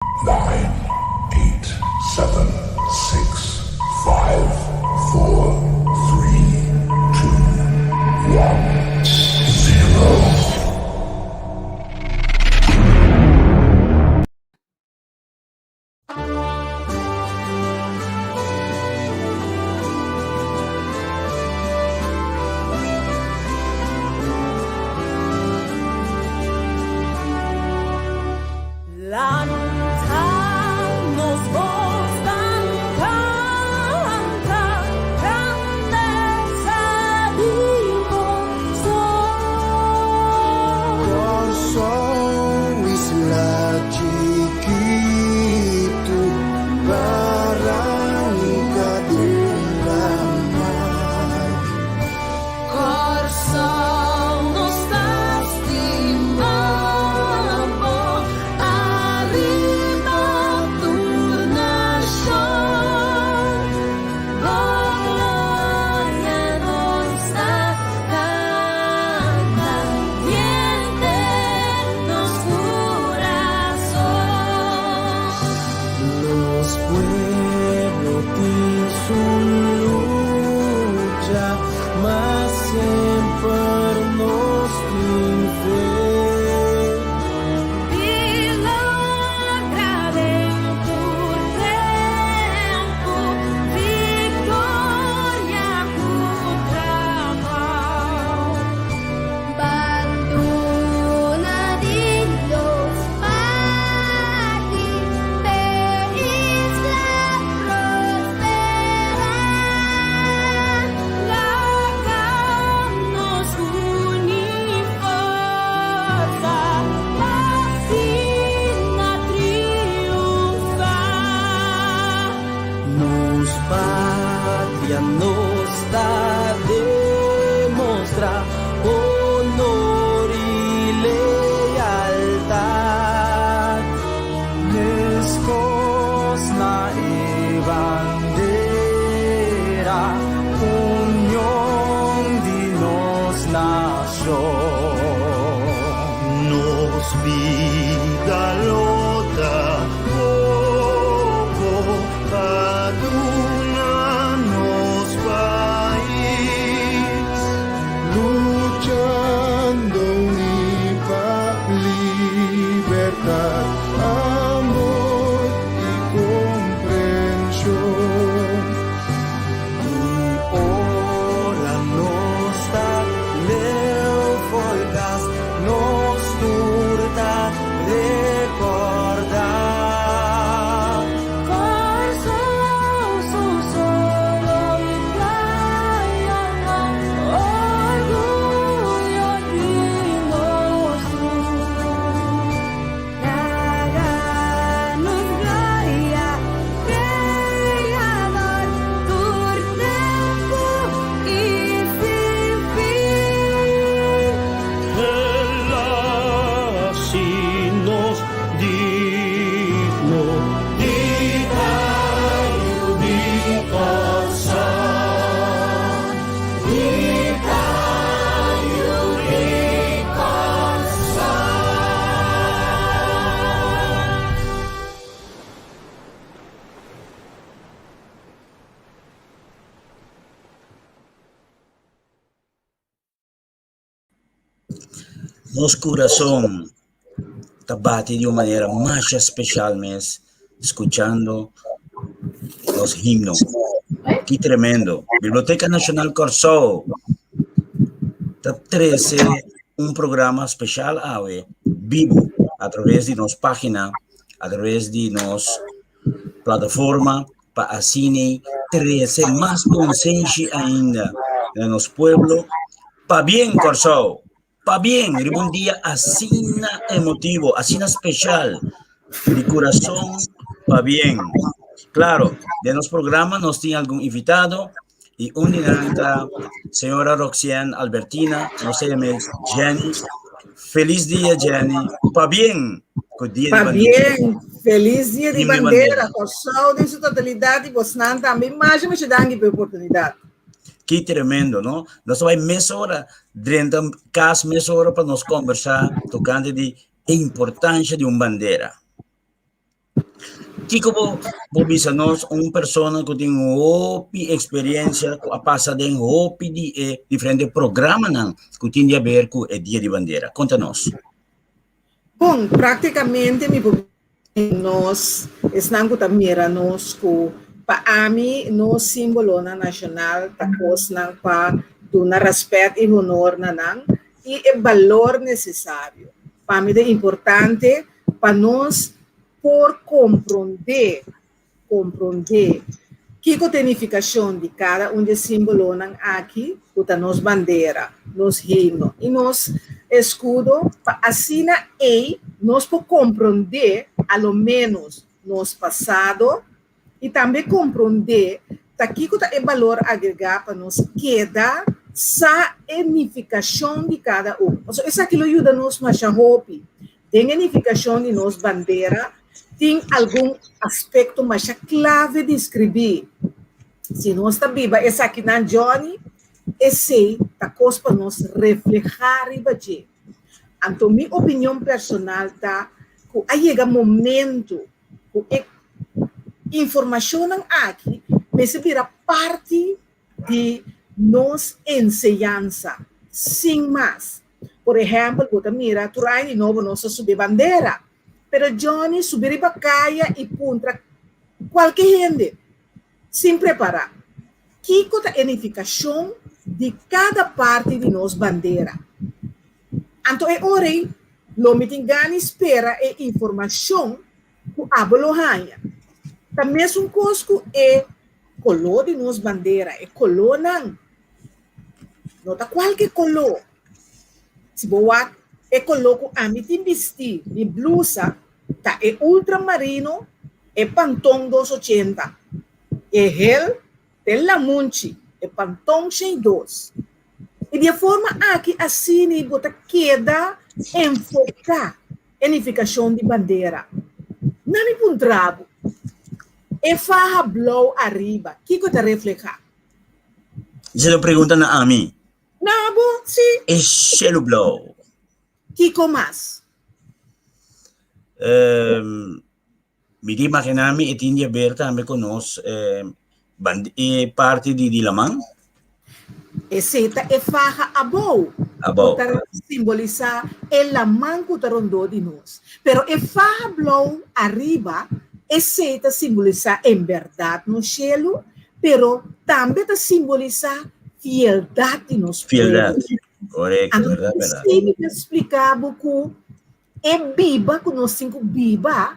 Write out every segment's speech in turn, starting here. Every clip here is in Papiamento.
Nine, eight, seven, six, five, four, three, two, one, zero. Lanta nos voz ban canta grandeza di Kòrsou. Kòrsou isla chikitu baranka den laman. Kòrsou nos ta stima bo ariba tur nashon. Bo gloria nos ta kanta henter nos kurason. Nos pueblo tin su lucha, ma semper nos tin fe. Di logra den tur tempu viktoria ku trabou. Ban duna di nos parti p'e isla prosperá. Laga nos uni forsa pa asina triunfá. Nos patria nos ta demostrá honor i lealtat. Meskos na e bandera, union di nos nashon. Nos bida lo ta poko pa duna nos pais. Luchando uní pa libertat, amor i komprenshon. I ora nos ta leu fo'i kas, nos tur ta rekordá. Kòrsou su solo i playanan, orguyo di nos tur. Laga nos gloria Kreador tur tempu i sin fin. El a hasi nos digno di ta yu di Kòrsou. Di ta yu di Kòrsou. Nos kurason ta bati di un manera masha speshal mes skuchando nos himno. Ki tremendo! Biblioteka Nashonal Kòrsou ta trese un programa speshal awe bibu atraves di nos página, atraves di nos plataforma pa asina trese mas konsenshi ainda na nos pueblo. Pabien Kòrsou! Pabien riba un dia asina emotivo, asina speshal. Di kurason pabien. Klaro, den nos programa nos tin algun invitado i un di nan ta señora Roxianne Albertina, nos ta yam'é Jenny. Felis dia Jenny, pabien ku dia di bandera. Pabien, felis dia di Himno di bandera, bandera. Kòrsou den su totalidat i bosnan tambe. Masha masha danki pa e oportunidat. Ki tremendo, no? Nos ta bai mesora drenta kas mesora pa nos kombersá tokante di e importansha di un bandera. Kiko bo bo bisa nos un persona ku tin hopi eksperensia ku a pasa den hopi di e diferente programanan ku tin di haber ku e Dia di Bandera. Konta nos. Bon, praktikamente mi por nos esnan ku ta mira nos ku pa ami nos símbolonan nashonal ta kosnan pa duna rèspèt i honor na nan i e balor nesesario. Pa mi ta importante pa nos por komprondé komprondé kiko ta e nifikashon di kada un di e símbolonan aki ku ta nos bandera, nos himno i nos eskudo pa asina ei nos por komprondé a lo ménos nos pasado i tambe komprondé ta kiko ta e balor agregá pa nos keda sa e nifikashon di kada un. Pasobra esaki lo yuda nos masha hopi Den e nifikashon di nos bandera tin algun aspekto masha klave deskribí. Si nos ta biba esakinan Johnny, esei ta kos pa nos reflehá riba dje. Anto mi opinion personal ta ku a yega momentu ku e informashonnan aki mester bira parti di nos enseñansa, sin mas. Por ehèmpel, bo ta mira tur aña di nobo nos ta subi bandera, pero Johnny subi riba kaya i puntra kualke hende, sin prepará, kiko ta e nifikashon di kada parti di nos bandera. Anto e ora ei lo mi tin gana di spera e informashon ku abo lo haña. Ta mesun kos ku e koló di nos bandera, e kolónan. No ta kualke koló. Si bo wak e koló ku ami tin bistí, mi blusa, ta e ultramarino, e panton dos ochenta. E hel ta e lamunchi, e panton 102. I di e forma aki asini bo ta keda enfoká e nifikashon di bandera. Na mi puntra bo, e faha blou ariba, kiko ta reflehá? Esei ta pregunta na ami. Na bo, si. E shelu blou. Kiko mas? Um, mi ta imaginá mi e tin di haber tambe ku nos eh, e parti di, di laman. Esei ta e faha abou. Abou. Ku ta simbolisá e laman ku ta rondó di nos. Pero e faha blou ariba, esei ta simbolisá en bèrdat nos shelu, pero tambe ta simbolisá fieldat di nos Fieldat. pueblo. Korekto, Anto, bèrdat, bèrdat. esei mi ta splika bo ku e biba ku nos tin ku biba,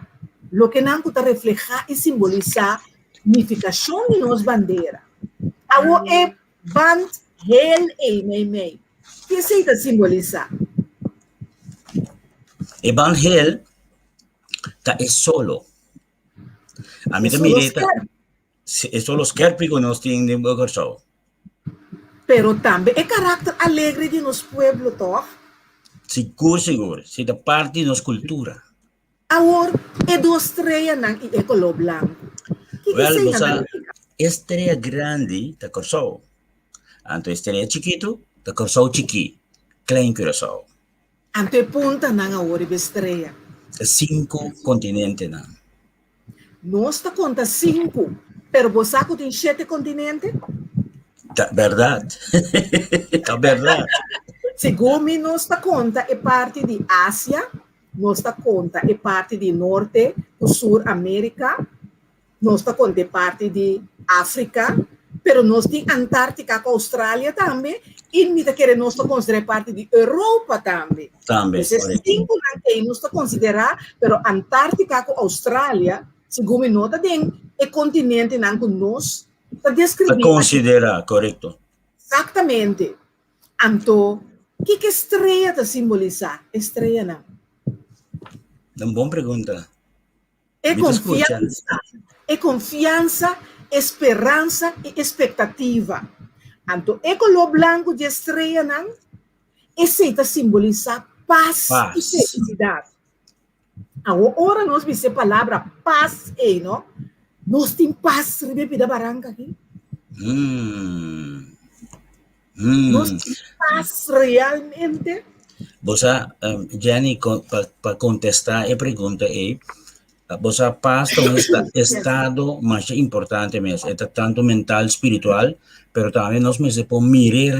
loke nan ku ta reflehá i simbolisá nifikashon di nos bandera. Awor e band hel ei meimei, ki esei ta simbolisá? E band hel ta e solo. Ami E ta solo mira e ta skerp. e solo skerpi ku nos tin den Kòrsou. Pero tambe e karakter alegre di nos pueblo, tòg? Sigur, sigur. Si ta parti di nos kultura. Awor, e dos streanan i e koló blanku, kiko Wèl, esei bo nan sa, ta nifiká? e strea grandi ta Kòrsou, anto e strea chikitu ta Kòrsou chikí, Klein Curaçao. Anto e puntanan awor riba e strea? E sinku kontinentenan. Nos ta konta sinku, pero bo sa ku tin shete kontinente? Ta bèrdat. Ta bèrdat. Segun mi nos ta konta e parti di Asia, nos ta konta e parti di Norte ku Sur Amerika, Nos ta konta e parti di Afrika, pero nos tin Antartika ku Australia tambe i mi ta kere nos ta konsiderá e parti di Europa tambe. Tambe, Pues e korekto. sinkunan ei nos ta konsiderá, pero Antartika ku Australia segun mi no ta den e kontinentenan ku nos ta Ta deskribí aki. konsiderá, korekto. Eksaktamente. Anto, kiko e strea ta simbolisá? E streanan. Un bon pregunta. E Mi ta skucha. konfiansa, e konfiansa, e speransa i espektativa. Anto e koló blanku di e streanan, esei ta simbolisá pas i Pas. felisidat. Awor ora nos bisa e palabra pas ei, no, nos tin pas riba e pida baranka aki. Mm. Nos Mm. tin pas realmente? Bo sa, um, Jenny, pa, pa kontestá e pregunta ei, Bo sa pas ta un estado masha importante mes. E ta tanto mental, spiritual, pero tambe nos mester por mir'é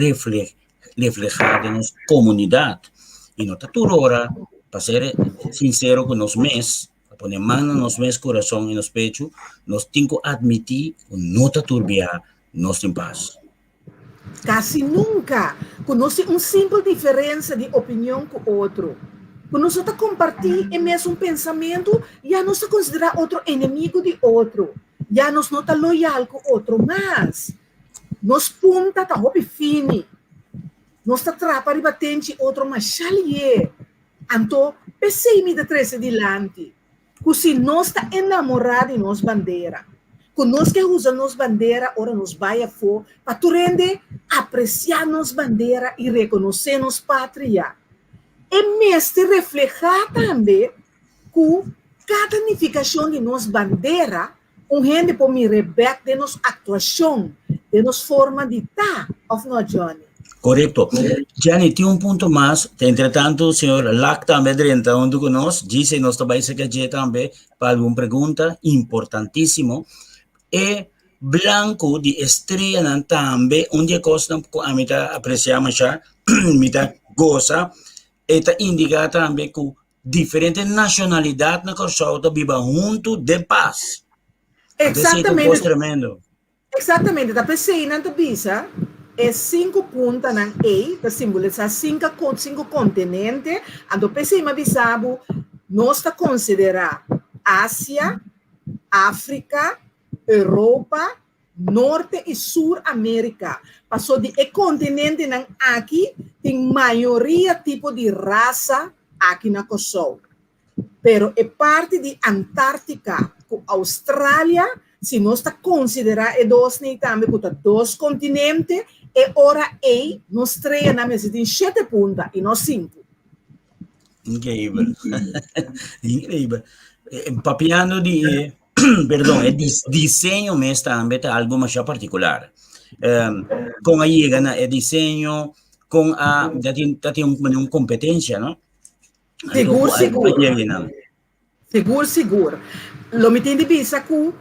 reflehá den nos komunidat. I no ta tur ora, pa ser sinsero ku nos mes, pa pone man na nos mes kurason i nos pechu, nos tin ku atmití ku no ta tur bia nos tin pas. Kasi nunka ku nos tin un simpel diferensia di opinion ku otro, ku nos no ta kompartí e mesun pensamentu, ya nos ta konsiderá otro enemigu di otro, ya nos no ta loyal ku otro mas. Nos punta ta hopi fini, nos ta trapa riba tenchi otro masha lié. Anto, p'esei mi ta trese dilanti ku si nos ta enamorá di nos bandera, ku nos ke usa nos bandera ora nos bai afó pa tur hende apresiá nos bandera i rekonosé nos patria, e mester reflehá tambe ku kada nifikashon di nos bandera un hende por mir'é bèk den nos aktuashon, den nos forma di ta, òf no, Johnny? Korekto. Jenny, tin un punto mas. Entretanto, señor Lak tambe a drenta huntu ku nos. Djise nos ta bai saka dje tambe pa algun pregunta importantísimo. E blanku di e streanan tambe, un di e kosnan ku ami ta apresiá mashá, mi ta gosa, e ta indiká tambe ku diferente nashonalidat na Kòrsou ta biba huntu den pas. Esei ta un kos tremendo. Exactamente, ta p'esei nan ta bisa e sinku puntanan ei ta simbolisá sinku kontinente, anto p'esei mi a bisa bo nos ta konsiderá Asia, Afrika, Europa, Norte i Sur Amerika, paso di e kontinentenan aki tin mayoria tipo di rasa aki na Kòrsou. Pero e parti di Antártika ku Australia, si nos ta konsiderá e dosnan ei tambe ku ta dos kontinente, e ora ei nos streanan mester tin shete punta i no sinku. Increíbel. Increíbel. Papiando di e, perdon, e diseño mes tambe ta algo masha particular. Kon a yega na e diseño, kon a, ta tin, ta tin un, un competencia, no? Sigur, sigur. Sigur, sigur. Lo mi tin di bisa ku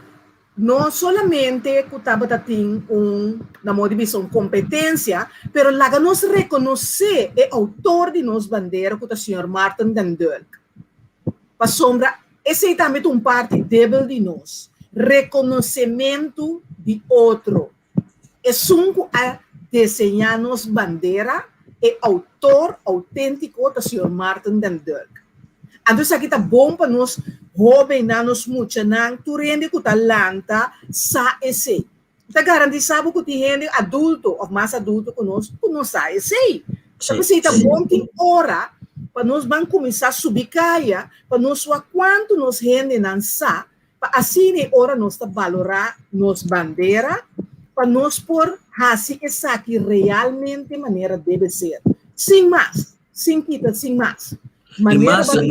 no solamente ku tabata tin un, na modo di bisa, un kompetensia, pero laga nos rekonosé e outor di nos bandera ku ta señor Martin den Dulk. Pasobra esei tambe ta un parti debel di nos, rekonosementu di otro. Esun ku a deseñá nos bandera, e outor outéntiko ta señor Martin den Dulk. Anto esaki ta bon pa nos hóbennan, nos muchanan, tur hende ku ta lanta sa esei. Ta garantisá bo ku tin hende adulto òf mas adulto ku nos ku no sa esei. Ta p'esei ta bon tin ora pa nos ban kuminsá subi kaya pa nos wak kuantu nos hendenan sa Pa asina e ora nos ta balorá nos bandera, pa nos por hasi esaki realmente manera debe ser. Sin mas, sin kita, sin mas. Manera ba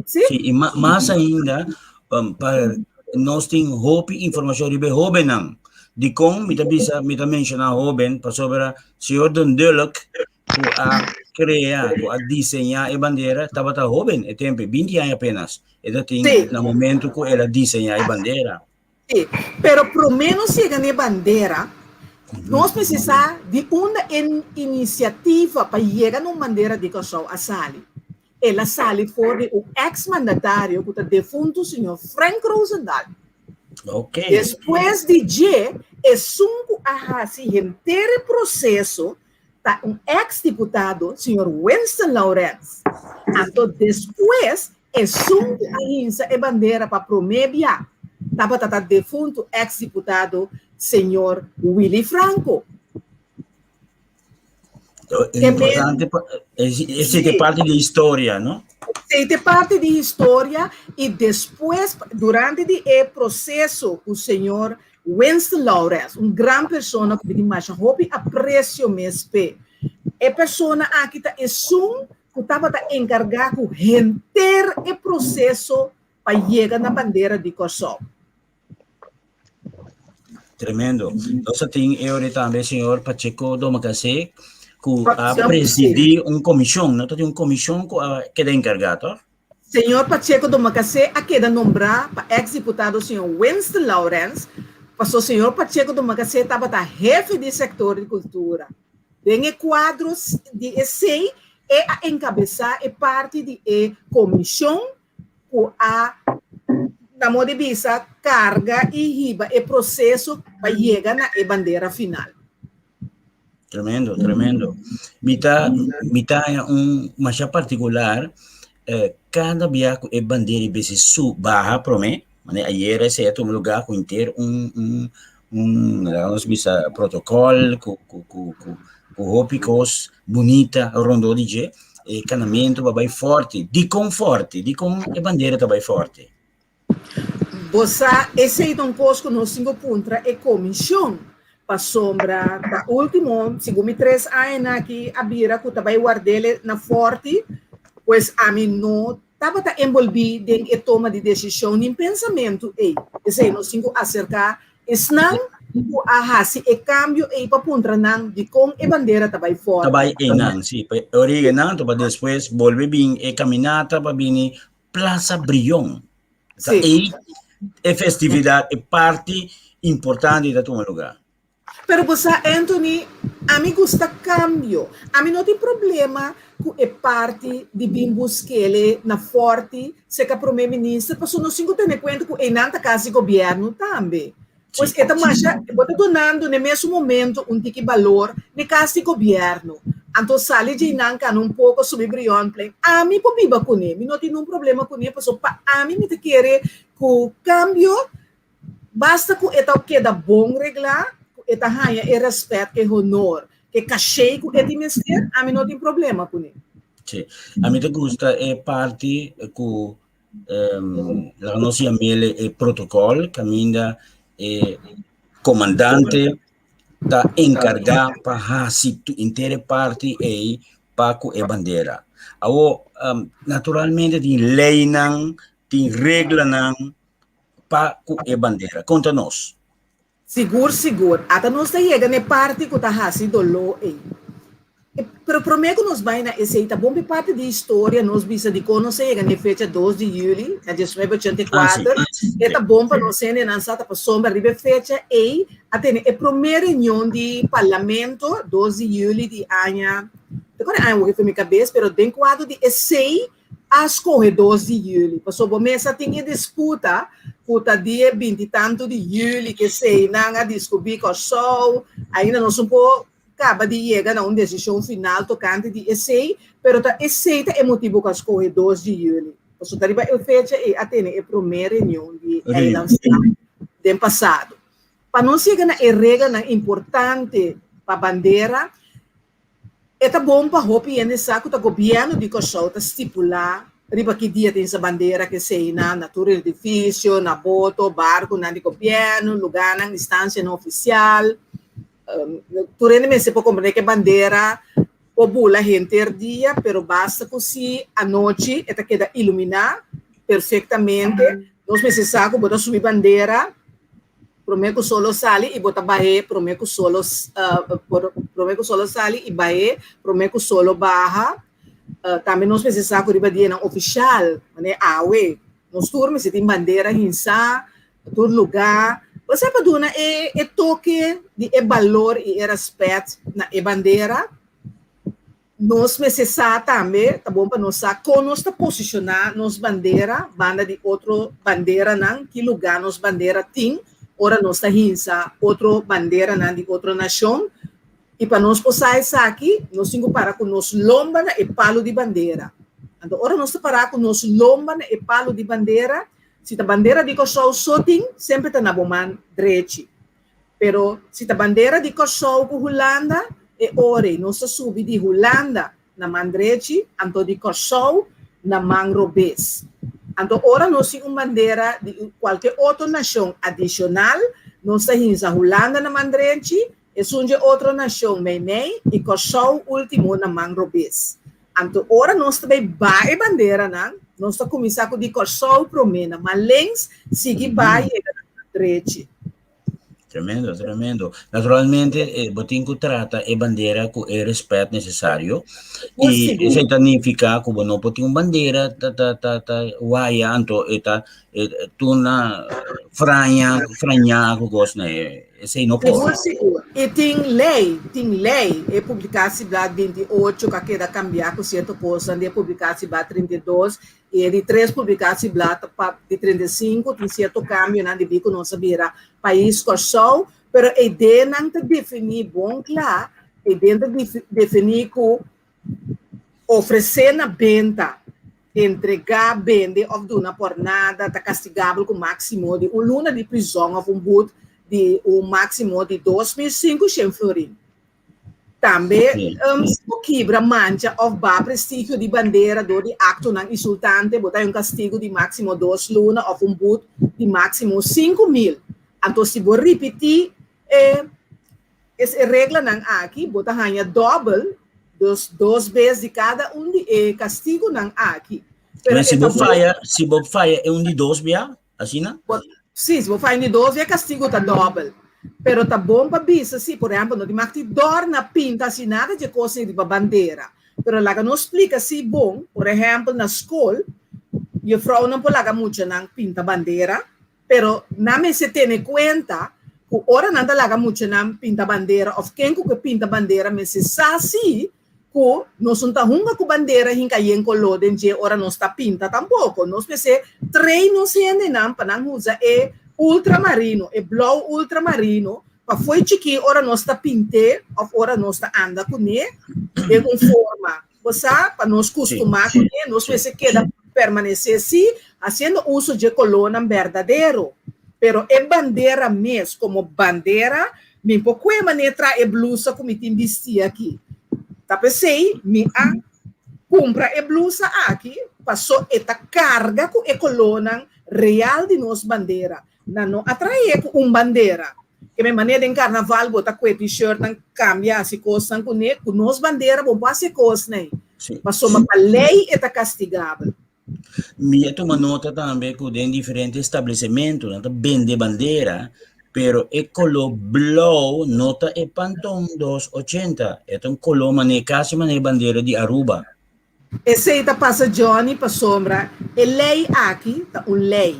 Sí? Sí, i mas ainda, pa nos tin hopi informashon riba e hóbennan. Dikon mi ta bisa, mi ta menshoná hóben, pasobra señor Den Dulk ku a krea, ku a diseñá e bandera, tabata hóben e tempu, binti aña apenas. E ta tin na momentu ku el a diseñá e bandera. Sí, pero promé nos yega na e bandera, nos mester sa di unda e inisiativa pa yega na un bandera di Kòrsou a sali. El a sali for di un eks mandatario ku ta defuntu señor Frank Rozendal. Despues di dje, esun ku a hasi henter e proseso ta un ex diputado, señor Winston Lourens. Anto despues esun ku a hinsa e bandera pa promé bia tabata ta defuntu ex diputado señor Willy Franco. Importante, esei ta parti di historia, no? Esei ta parti di historia i despues durante di e proseso ku señor Winston Laurens, un gran persona ku mi tin masha hopi apresio mes p'e. E persona aki ta esun ku tabata enkargá ku henter e proseso pa yega na bandera di Kòrsou. Tremendo. Nos a tin e ora tambe señor Pacheco Domacassé ku a presidí un komishon, no? Ta tin un komishon ku a keda enkargá, tòg? Señor Pacheco Domacassé a keda nombrá pa eks diputado señor Winston Lourens, paso señor Pacheco Domacassé tabata hefe di sektor di kultura. Den e kuadro di esei e a enkabesá e parti di e komishon ku a, na modo di bisa, karga i hiba e proseso pa yega na e bandera final. Tremendo, tremendo. Mi ta, mi ta haña un masha partikular, eh, kada bia ku e bandera i besi su baha promé, manera ayera esei a tuma lugá ku henter un un un laga nos bisa protokòl ku ku ku ku ku hopi kos bunita rondó di dje, e kanamentu pa bai fòrti. Dikon fòrti? Dikon e bandera ta bai fòrti? Bo sa, esei ta un kos ku nos tin ku puntra e komishon, pasobra ta último, segun mi tres añanan aki a bira ku ta bai ward'el na Fòrti, pues ami no tabata enbolbí den e toma di desishon nin pensamentu ei. Esei nos tin ku aserká esnan ku a hasi e kambio ei pa puntra nan dikon e bandera ta bai Ta Fòrti. bai einan, sí, pa e origenan, pa despues bolbe bin e kaminata pa bini Plaza Brion. Ta Sí. ei e festividad, e parti importante ta tuma lugar. Pero bo sa Anthony, ami gusta cambio. Ami no tin problema cu e parti di bin buskele na Forti seca Prome Minister, pasobra nos tin cu tene cuenta cu einan ta cas di gobierno tambe. Pues e ta masha, bo ta dunando n'e mesun momento un tiki balor n'e kas di gobièrnu. Anto sali djeinan kana un poko subi Brionplein. Ami por biba kuné, mi no tin nun problema kuné pasobra pa ami mi ta kere ku kambio basta ku e ta keda bon reglá, ku e ta haña e rèspèt, ku e honor, ku e kashé ku e tin mester, ami no tin problema kuné. Sí, ami ta gusta e parti ku laga nos yam'el e protocol caminda e comandante ta encarga pa haci inter e parti ey pa cu e bandera. Awo naturalmente tin leynan, tin reglanan pa cu e bandera. Conta nos. Sigur sigur. Ata nos ta yega na e parti ku ta hasi doló ei. E, pero promé ku nos bai na esei ta bon pa e parti di historia nos bisa dikon nos a yega na e fecha dos di yüli na diesnuebe ochenta i Ah, sí. kuater. E ta bon pa nos hendenan sa ta pasobra riba e fecha ei a tene e promé reunion di parlamento dos di yüli di aña, ta kore aña wak e for mi kabes, pero den kuadro di esei a skohe dos di yüli, pasobra bo mes a tin e disputa ku ta dia binti tantu di yüli kesei nan a diskubí Kòrsou, ainda nos no por kaba di yega na un desishon final tokante di esei, pero ta esei ta e motibu ku a skohe dos di yüli, pasobra ta riba e fecha ei a tene e promé reunion di Eilandsraad den pasado. Pa nos yega na e reglanan importante pa bandera, E ta bon pa hopi hende sa ku ta gobièrnu di Kòrsou ta stipulá riba ki dia tin sa bandera kesei na na tur edifisio, na boto, barkunan di gobièrnu, lugánan, instansianan ofisial. Tur hende mester por komprendé ku e bandera por bula henter dia, pero basta ku si anochi e ta keda iluminá perfektamente. Nos mester sa ku bo ta subi bandera Promé ku solo sali i bo ta bah'é promé ku solo promé ku solo sali i bah'é promé ku solo baha. Tambe nos mester sa ku riba dianan ofishal, manera awe, nos tur mester tin bandera hinsá na tur lugá. Bo sa pa duna e e toke di e balor i e rèspèt na e bandera. Nos mester sa tambe, ta bon pa nos sa kon nos ta posishoná nos bandera banda di otro banderanan, ki lugá nos bandera tin ora nos ta hinsa otro banderanan di otro nashon. I pa nos por sa esaki, nos tin ku para ku nos lomba na e palu di bandera. Anto ora nos ta pará ku nos lomba na e palu di bandera, si ta bandera di Kòrsou so tin, semper ta na bo man drechi. Pero si ta bandera di Kòrsou ku Hulanda, e ora ei nos ta subi di Hulanda na man drechi, anto di Kòrsou na man robes. Anto ora nos tin un bandera di kualke otro nashon adishonal, nos ta hinsa Hulanda na man drechi, esun dje otro nashon meimei i Kòrsou último na man robes. Anto ora nos ta bai baha e banderanan, nos ta kuminsá ku di Kòrsou promé na man links, sigui baha yega na man drechi. Tremendo, tremendo. Naturalmente, eh, bo tin ku trata e bandera ku e respet necesario. Por I sigur. esei ta nifiká ku bo no por tin un bandera ta ta ta ta waya anto e ta e tuna fraña frañá ku kos na e esei no por. Sigur, sigur. I tin lei, tin lei. E publicatieblad 28 ku a keda kambiá ku sierto kosnan di e publicatieblad 32 i e di tres publicatieblad pa di 35 tin sierto kambionan debí ku nos a bira pais Kòrsou, pero e ideanan ta definí bon kla, e idean ta definí ku ofresé na benta, entregá, bende òf duna por nada ta kastigabel ku máksimo di un luna di prizòn òf un but di un máksimo di 2500 florin. Tambe si bo kibra, mancha òf baha prestigio di bandera dor di aktonan insultante, bo ta haña un kastigu di máksimo dos luna òf un but di máksimo 5000. Anto si bo ripití e e reglanan aki, bo ta haña dòbel, dus dos bes di kada un di e kastigunan aki. Pero si bo faya, si bo faya e un di dos bia, asina? Bo, sí, si bo faya un di dos bia, kastigu ta dòbel. Pero ta bon pa bisa si, por ehèmpel, no tin mag di dòrna, pinta, hasi nada dje kosnan riba bandera. Pero laga nos splika si bon, por ehèmpel, na skol, jefrounan por laga muchanan pinta bandera, Pero nan mester tene kuenta ku ora nan ta laga muchanan pinta bandera òf ken ku ke pinta bandera mester sa si ku nos no ta hunga ku bandera hinka yen koló den dje ora nos ta pinta tampoko. Nos mester train nos hendenan pa nan usa e ultramarino, e blou ultramarino, pa fo'i chikí ora nos ta pint'é òf ora nos ta anda kuné den un forma. Bo sa, pa nos kustumá kuné, nos mester keda permanesé sí, hasiendo uso dje kolónan berdadero. Pero e bandera mes komo bandera, mi por kue manera traha e blusa ku mi tin bistí aki. Ta p'esei mi a kumpra e blusa aki, pasó e ta karga ku e kolónan real di nos bandera. Nan no a trae ku un bandera. Ke men manera den karnaval bo ta kue t-shirtnan kambia hasi kosnan kuné, ku nos bandera bo por hasi e kosnan ei. Pasobra pa lei e ta kastigabel. Mi a tuma nota tambe ku den diferente establesimentu nan ta bende bandera, pero e koló blou no ta e Pantone 280, e ta un koló manera kasi manera bandera di Aruba. Esei ta pasa Johnny pasobra e lei aki ta un lei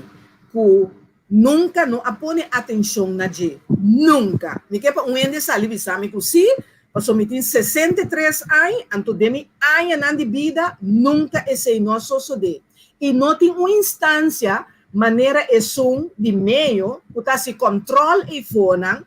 ku nunka no a pone atenshon na dje. Nunka! Mi ke pa un hende sali bisa mi ku si, pasobra mi tin 63 aña, anto den mi añanan di bida nunka esei no a sosodé. I no tin un instansia manera esun di meyo ku ta hasi kòntròl eifonan.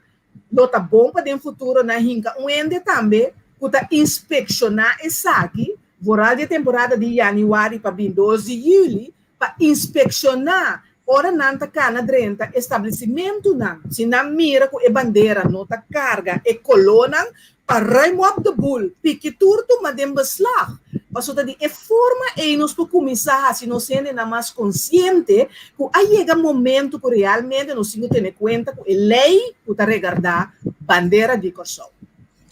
Lo ta bon pa den futuro nan hinka un hende tambe ku ta inspekshoná esaki, vooral di e temporada di yanüari pa bin dos di yüli, pa inspekshoná ora nan ta kana drenta establesimentunan, si nan mira ku e bandera no ta karga e kolónan, pa ruim op de boel, piki tur tuma den beslag. Pasobra ta di e forma ei nos por kuminsá hasi nos hendenan mas konsiente ku a yega momento ku realmente nos tin ku tene kuenta ku e lei ku ta regardá bandera di Kòrsou.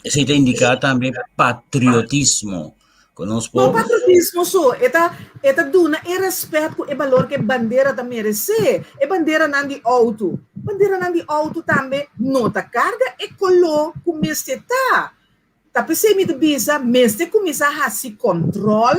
Esei ta indiká tambe patriotismo ku nos No por. patriotismo so, e ta e ta duna e rèspèt ku e balor ku e bandera ta meresé. E banderanan di outo, banderanan di outo tambe no ta karga e koló ku mester ta. Ta p'esei mi ta bisa mester kuminsá hasi kòntròl,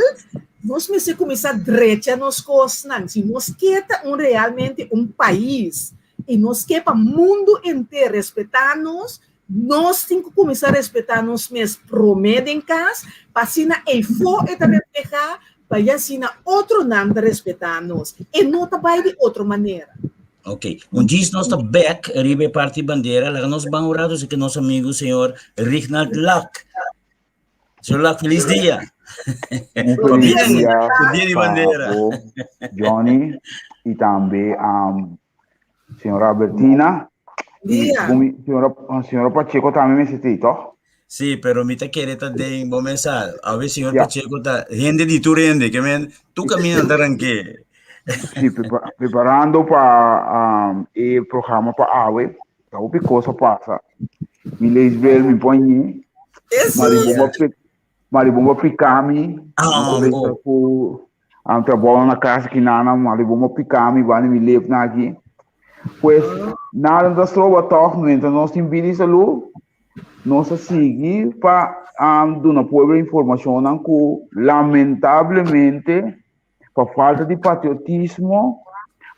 nos mester kuminsá drecha nos kosnan. Si nos ke ta un realmente un pais i nos ke pa mundu henter respetá nos, Nos tin ku kuminsá respetá nos mes promé den kas, pa asina eifó e ta reflehá, pa ya asina otronan ta respetá nos. E no ta bai di otro manera. Ok, un djis nos ta bek riba e parti bandera, laga nos ban un rato seki nos amigu señor Rignald Lak. Señor Lak, feliz dia. Un feliz dia Dia di bandera. pa bo, Johnny, i tambe um, señora Albertina. Dia. I señora, señora Pacheco tambe mester tei, toch? Sí, pero mi ta kere ta den bo mesa. A ver, señor Ja. Pacheco ta hende di tur hende, ke men tu camina ta ranke. Sí, prepa preparando pa um, e programa pa awe. Ta hopi cosa pasa. Mi leesbril mi poñe. Maribomba Eso. Maribomba pica mi. Ah, Mi ku am trabou na casa ki nana maribomba pica mi bani mi lep na aki. Pues, nada no ta stroba tòg, mientras nos tin bida i salú, nos ta sigui pa um, duna pueblo informashonnan ku lamentablemente pa falta di patriotismo,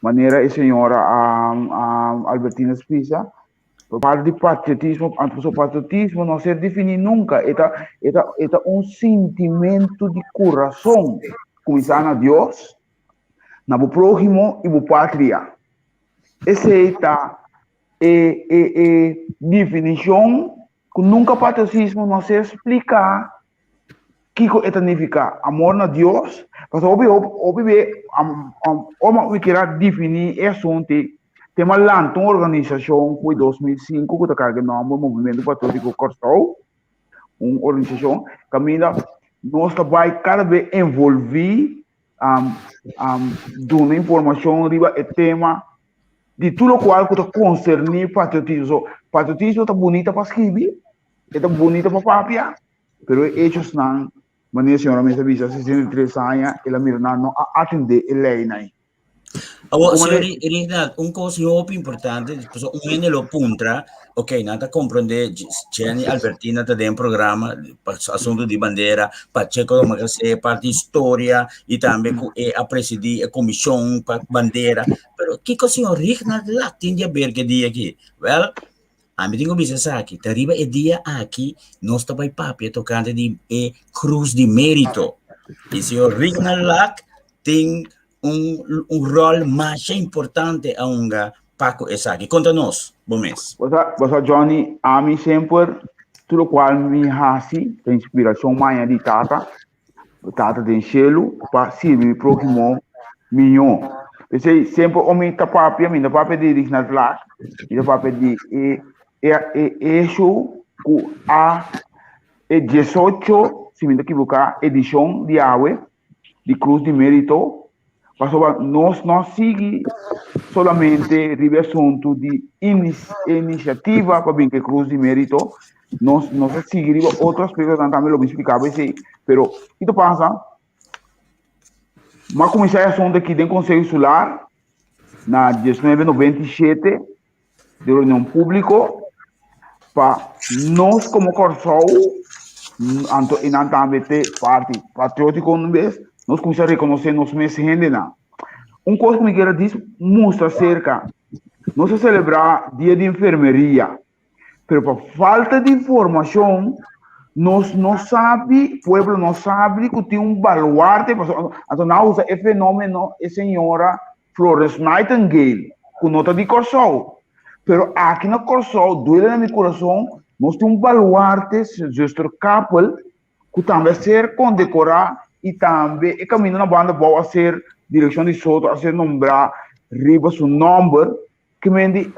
manera e señora um, um, Albertina Spisa, pa falta di patriotismo, anto pasobra patriotismo no ser definí nunca, e ta, e ta, e ta un sintimento di kurason, kuminsá na Dios, na bo próhimo i bo patria. Esei ta e, e, e definishon ku nunka patriotismo no ser spliká kiko e ta nifiká. Amor na Dios, pasobra hopi hopi hopi be ora mi kier a definí e asuntu ei, te m'a lanta un organisashon for di 2005 ku ta karga e nòmber Movimentu Patriótiko Kòrsou, un organisashon kaminda nos ta bai kada be envolví duna informashon riba e tema di tur lokual ku ta konserní patriotismo. So, patriotismo ta bunita pa skibi, e ta bunita pa papia, pero e echosnan, manera señora mes a bisa, 63 aña, el a mira nan no a atendé e leinan. Awor, señor Rignald, un kos hopi importante, pasobra un hende lo puntra, ok, nan ta komprendé, Jenny Albertina ta den programa pa asuntu di bandera, Pacheco Domacassé parti historia i tambe ku e a presidí e komishon pa bandera, pero kiko señor Rignald Lak tin di aber ku e dia aki? Wèl, ami tin ku bisa esaki, ta riba e dia aki nos ta bai papia tokante di e Krus di Mérito i señor Rignald Lak tin un, un rol masha importante a hunga pa ku esaki. Konta nos, bo mes. Bosa, bosa Johnny, ami semper, tur lokual mi hasi, ta inspirashon maña di tata, tata den shelu, pa sirbi mi próhimo mihó. P'esei, semper ora mi ta papia, mi no ta papia di Rignald Laak, mi ta papia di e, e, e esho ku a e 18, si mi no ta ekivoká, edishon di awe, di Cruz di Mérito, pasobra nos no a sigui solamente riba e asuntu di inisiativa pa bin ku e Cruz di Mérito, nos nos a sigui riba otro aspektonan tambe, lo mi splika bo esei, pero ki ta pasa? Mi a kuminsá e asuntu aki den Konseho Insular na 1997 di reunion públiko pa nos komo Kòrsou, anto i nan tambe te parti patriótiko un bes, nos kuminsá rekonosé nos mes hendenan. Un kos ku mi kier a dis mustra aserka, nos a selebrá dia di enfermeria, pero pa falta di informashon nos no sabi, pueblo no sabi ku tin un baluarte, pasobra anto nan a usa e fenómeno e señora Florence Nightingale, ku no ta di Kòrsou. Pero aki na Kòrsou, duele na mi kurason, nos tin un baluarte, Zuster Kapel, ku tambe a ser kondekorá i tambe e kaminda na banda abou a ser, direkshon di Soto a ser nombrá riba su nòmber, ke men di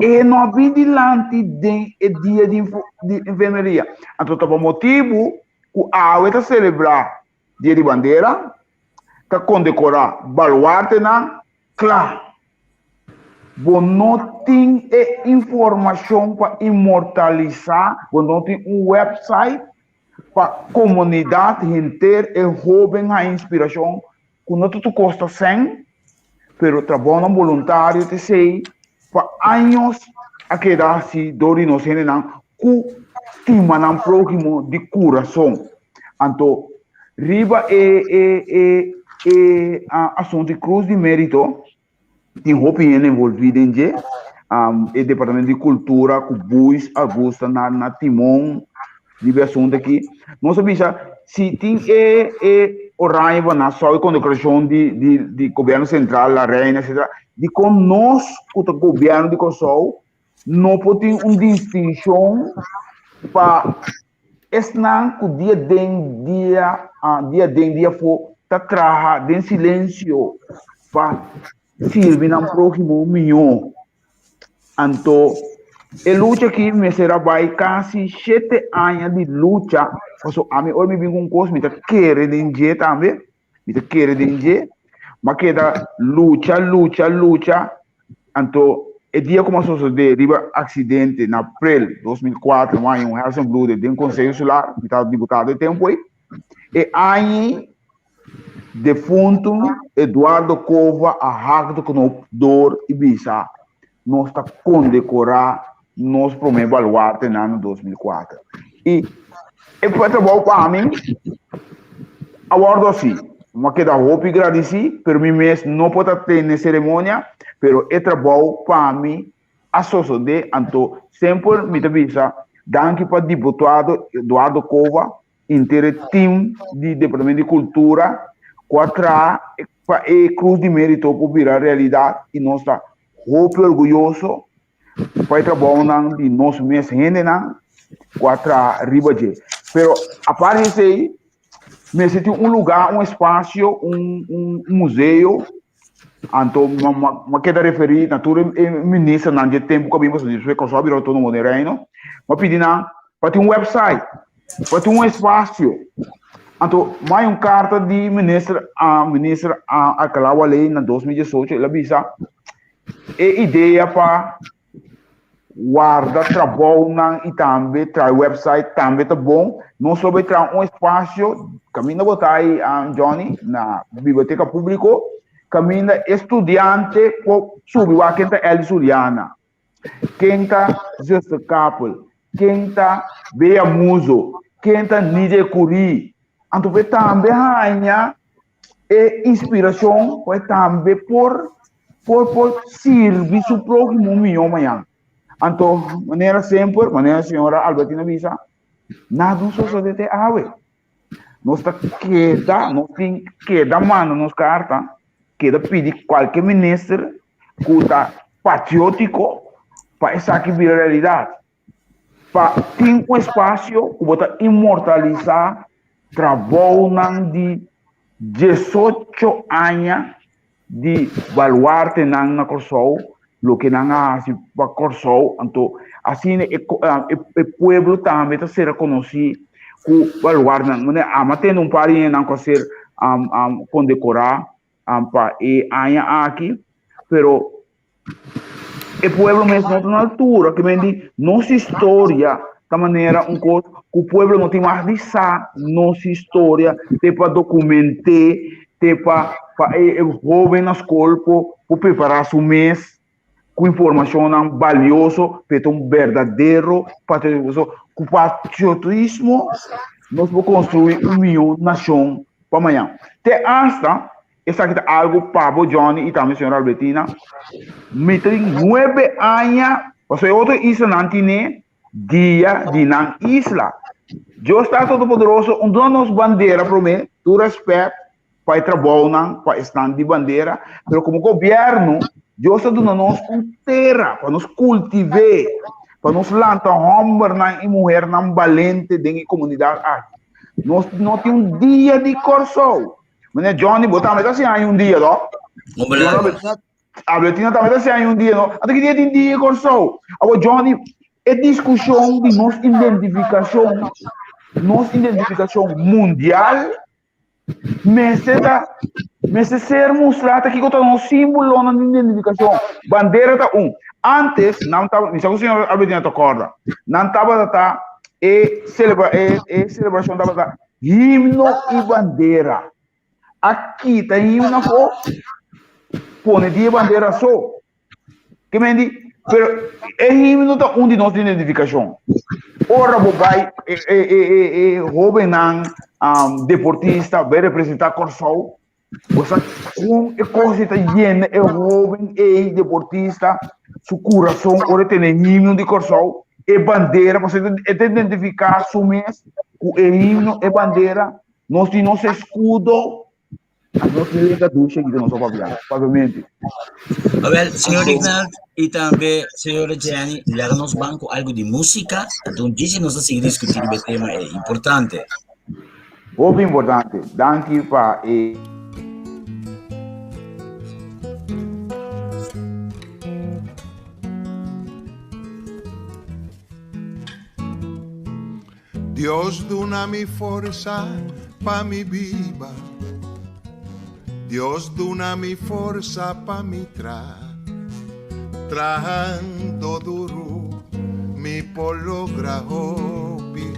e no a bin dilanti den e dia di enfermeria. Anto ta pa motibu ku awe ta selebrá Dia di Bandera, ta kondekorá baluartenan kla. Bo no tin e informashon pa inmortalisá, bo no tin un website pa komunidat henter e hóben haña inspirashon ku no ta tur kos ta sèn, pero trabounan boluntario ta esei pa años a keda hasi dor di nos hendenan ku stima nan próhimo di kurason. Anto riba e e e e asuntu di Cruz di Merito tin hopi hende envolvi den dje. Um, e departamento di cultura ku Buis Augusta na na timon riba e asuntu aki. Nos a bisa si tin e e Oranje van Nassau e kondekorashon di di di gobierno sentral, la reina etcetera, dikon nos ku ta gobierno di Kòrsou no por tin un distinshon pa Esnan ku dia den dia dia den dia afó ta traha den silensio pa sirbi nan próhimo mihó. Anto e lucha aki mester a bai kasi shete aña di lucha, pasobra ami ora mi bin ku un kos mi ta kere den dje tambe, mi ta kere den dje, m'a keda lucha, lucha, lucha, anto e dia ku m'a sosodé riba aksidente na aprel 2004, m'a haña un hersenbloeding den Konseho Insular, mi tabata diputado e tempu ei, e aña ei defuntu Eduardo Cova a hak de knoop door i bisa. nos ta kondekorá nos promé baluartenan na 2004. I e trabou pa mi a wòrdu hasi. Mi a keda hopi gradisí, pero mi mes no por ta tene seremonia, pero e trabou pa mi a sosodé. Anto semper mi ta bisa danki pa diputado Eduardo Cova, inter e team di Departamento di Kultura ku a traha pa e Krus di Mérito por bira realidat i nos ta hopi orguyoso pa e trabounan di nos mes hendenan ku a traha riba dje. Pero aparte di esei, mester tin un lugá, un espasio, un un museo, anto mi a keda referí na tur e ministernan dje tempu ku a bin pasobra despues Kòrsou a bira outónomo den Reino, mi a pidi nan pa tin un website, pa tin un espasio. Anto mai un karta di minister minister Alcalá Wallé na 2018, el a bisa E idea pa warda trabounan i tambe traha website tambe ta bon. Nos lo bai traha un espasio kaminda bo ta ai Johnny na biblioteka públiko kaminda e studiante por subi wak ken ta Elly Juliana, ken ta Zuster Kapel, ken ta Bea Muzo, ken ta Nidia Curie. Anto bo tambe haña e inspirashon ku e tambe por por por sirbi su próhimo mihó mañan. Anto, manera semper, manera señora Albertina bisa, nada no sosodé te awe. Nos ta keda, nos tin keda manda nos karta, keda pidi kualke minister ku ta patriótiko pa esaki bira realidat. Pa tin un espasio ku bo ta inmortalisá trabounan di diesocho aña di baluartenan na Kòrsou, loke nan a hasi pa Kòrsou, anto asina e e pueblo tambe ta ser rekonosí ku baluartenan. Manera amo a tende un par di hendenan ku a ser kondekorá pa e aña aki, pero E pueblo mes no ta na altura, ke men di nos historia ta manera un kos ku pueblo no tin mas di sa nos historia, te pa dokument'é, te pa pa e hoben na skol por por prepará su mes ku informashonnan balioso pa e ta un berdadero patriotismo. Ku patriotismo nos por konstruí un mihó nashon pa mañan. Te asta Esaki ta algo pa bo Johnny y tambe señora Albertina. Mi tin nuebe aña, pasobra e otro islanan tine dia di nan isla. Dios ta Todopoderoso, un duna nos bandera prome, tur respet pa e trabounan, pa esnan di bandera, pero como gobierno, Dios ta duna nos un tera pa nos cultive, pa nos lanta hombernan y muhernan balente den e comunidad aki. Nos no tin un dia di Kòrsou. Meneer Johnny, bo tambe ta hasi un dia, no? Albertina tambe ta hasi un dia, no? Anto ki dia tin dia Kòrsou? Awor Johnny, e diskushon di nos identifikashon, nos identifikashon mundial, mester ta, mester ser mustrá ta kiko ta nos símbolonan di identifikashon. Bandera ta un. Antes, nan tabata, mi sa ku señor Albertina ta kòrda, nan tabata ta e celebra, e, e celebrashon tabata Himno i bandera. A kita himno afó, pone di e bandera so. Ke men di, pero e himno ta un di nos identifikashon. Ora bo bai e e e e hóbennan um, deportista bai representá Kòrsou, bo sa kon e kos ei ta yena e hóben ei deportista su kurason ora e tene himno di Kòrsou, e bandera, pasobra e ta identifiká su mes ku e himno, e bandera, nos tin nos eskudo, nos tin lenga dushi aki ku nos a papia, papiamento. Awel, señor Ignald y tambe señora Jenny, laga nos ban ku algo di músika, anto djis nos ta sigui diskutí riba e tema ei, importante. Hopi importante. Danki pa e. Dios duna mi forsa pa mi biba Dios duna mi forsa pa mi tra Trahando duru mi por logra hopi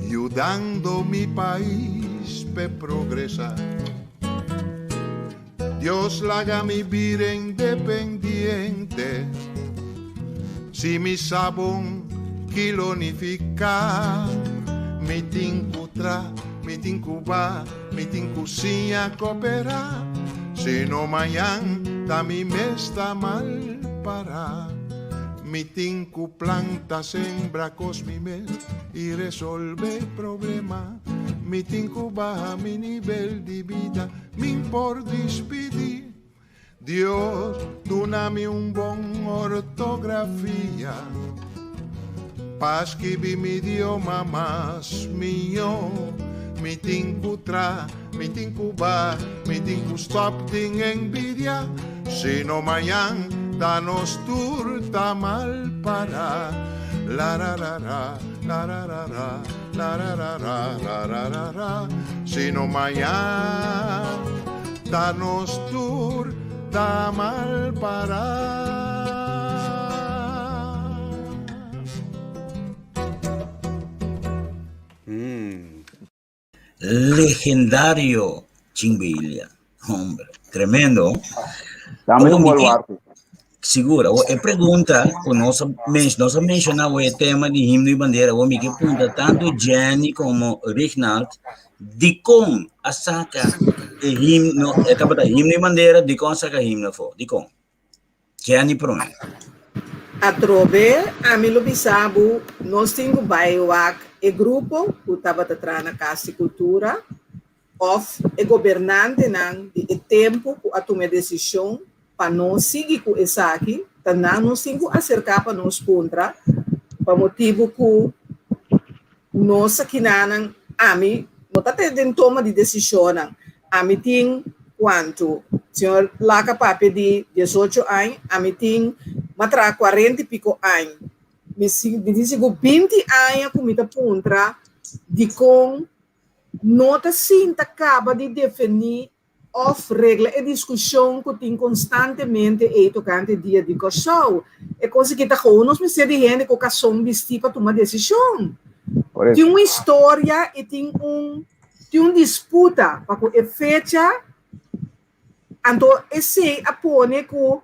Yudando mi pais p'e progresa Dios laga mi bira independiente. Si mi sa bon ki lo nifiká. Mi tin ku tra, mi tin ku ba, mi tin ku siña koperá. Si no mañan ta mi mes ta mal pará. Mi tin ku planta, sembra kos mi mes i resolvé problema. Mi tin ku baha mi nivel di bida, min por dispidí. Dios duna mi un bon ortografia pa skibi mi idioma mas mihó. Mi tin ku tra, mi tin ku ba, mi tin ku stop tin envidia, sino mañan ta nos tur ta mal pará. La ra ra ra, la ra ra ra, la ra ra ra, la ra ra ra, sino mañan ta nos tur ta mal pará. Legendario Chimbilia. Hombre, tremendo. Dame un baluarte. Sigur, e pregunta ku nos a nos a menshoná e tema di himno i bandera, mi ke punta tantu Jenny komo Rignald, dikon a saka e himno, e tabata himno i bandera, dikon a saka himno afó? Dikon? Jenny promé. Atrobe, ami lo bisa bo, nos tin ku bai wak e grupo ku tabata traha na Kas di Kultura òf e gobernantenan di e tempu ku a tuma e desishon pa no sigui ku esaki, ta nan nos tin ku aserká pa nos puntra, pa motibu ku nos akinanan, ami no ta den toma di desishonnan, ami tin kuantu, señor Laka papia di diesocho aña, ami tin matra kuarenta i piko aña, mi tin sigur binti aña ku mi ta puntra dikon no ta sinta kaba di defení òf regla e diskushon ku tin konstantemente ei tokante Dia di Kòrsou. E kos aki ta gou nos mester di hende ku kason bistí pa tuma desishon. Tin un historia i tin un tin un disputa pa ku e fecha, anto esei a pone ku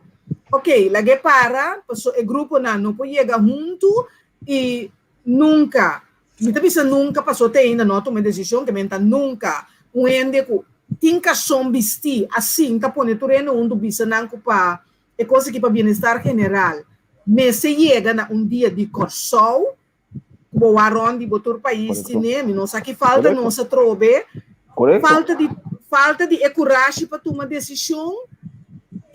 ok lag'é para paso e gruponan no por yega huntu i nunka Mi ta bisa nunka paso te ainda no a tuma e desishon ke men ta nunka un hende ku tin kason bistí asin ta pone tur hende huntu bisa nan ku pa e kos aki pa bienestar general mester yega na un dia di Kòrsou ku bo wak rònt di bo tur pais tine mi no sa ki falta nos atrobe falta di falta di e kurashi pa tuma desishon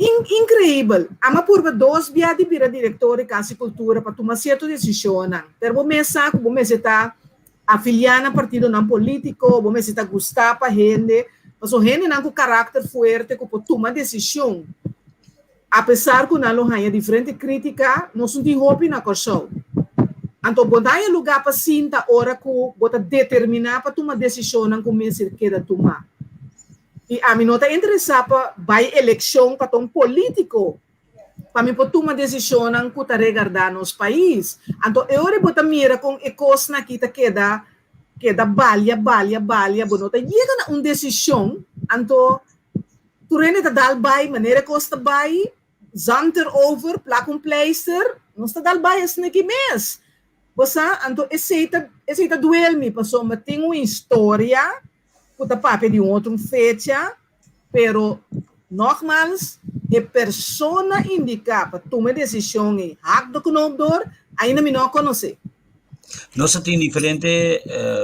Increibel! Ama purba dos bia di bira director di Cas di Cultura pa tuma cierto decisionnan. Pero bo mes sa cu bo mester ta afilia na partidonan politico, bo mester ta gusta pa hende, pasobra hendenan cu caracter fuerte cu por tuma decision, apesar cu nan lo haña diferente critica, nos no tin hopi na Corsou. Anto bo ta haña lugar pa sinta ora cu bo ta determina pa tuma decisionnan cu mester keda tuma. I ami no ta interesá pa bai elekshon pa ta un polítiko, pa mi por tuma desishonnan ku ta regardá nos pais. Anto e ora bo ta mira kon e kosnan aki ta keda keda balia, balia, balia, bo no ta yega na un desishon, anto tur hende ta dal bai manera e kos ta bai, zand erover, plak un pleister, nos ta dal bai asina aki mes. Bo sa? Anto esei ta esei ta duel mi pasobra tin un historia ku ta papia di un otro fecha, pero nogmals e persona indiká pa tuma e desishon ei hak de knoop door, ainda mi no a konosé. Nos ta tin diferente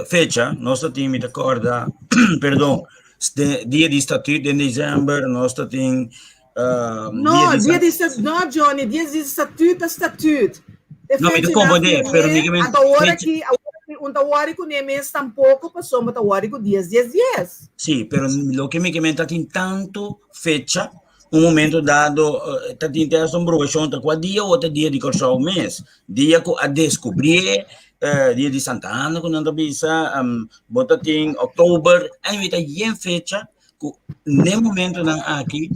fecha, nos ta tin, mi ta kòrda, perdon, dia di statuut den december, nos ta tin No, dia di statuut, no Johnny, dia di statuut ta statuut. E no, mi ta comprende, pero mi men Anto ora ki, un ta wori ku ne mes tampoco, pasobra ta wori ku dies, dies, dies. Sí, pero loke mi ke men ta tin tanto fecha, un momento dado ta tin te hasta un brogashon ta kua dia o ta dia di Kòrsou mes, dia ku a deskubrié, dia di Santa Ana ku nan ta bisa, bo ta tin oktober, anyway ta yen fecha ku n'e momentonan aki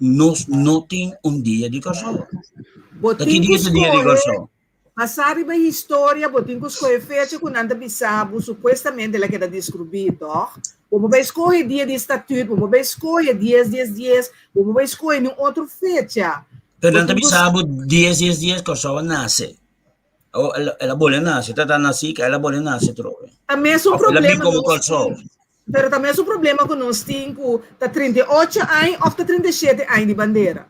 nos no tin un dia di Kòrsou. Bo Ta ki tin ku dia ta dia di skohe, Kòrsou? basá riba historia, bo tin ku skohe fecha ku nan ta bisa bo supuestamente el a keda deskrubí, tòg? Bo por bai skohe dia di statuut, bo por bai skohe dies dies dies, bo por bai skohe niun otro fecha. Pero nan ta bisa bo dies dies dies Kòrsou a nase. O el el a bole nase, ta ta nasi el a bole nase trobe. Ta mesun Of el a bin problema komo nos Kòrsou. tin. Pero ta mesun problema ku nos tin ku ta 38 aña òf ta 37 aña di bandera.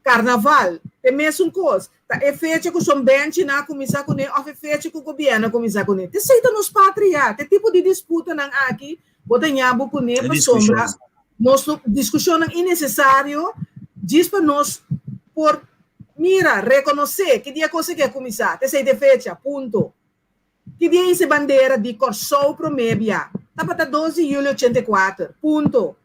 Karnaval, te mesun kos. Ta e fecha ku Son Benchinan a kuminsá kuné òf e fecha ku gobièrnu a kuminsá kuné. T'esei ta nos patria. T'e tipo di disputanan aki bo ta ña bo kuné E pasobra diskushon. nos no diskushonnan innesesario djis pa nos por mira, rekonosé ki dia kos aki a kuminsá. T'esei t'e fecha, punto. Ki dia hisa e bandera di Kòrsou promé bia? Tabata dos di yüli 84. Punto.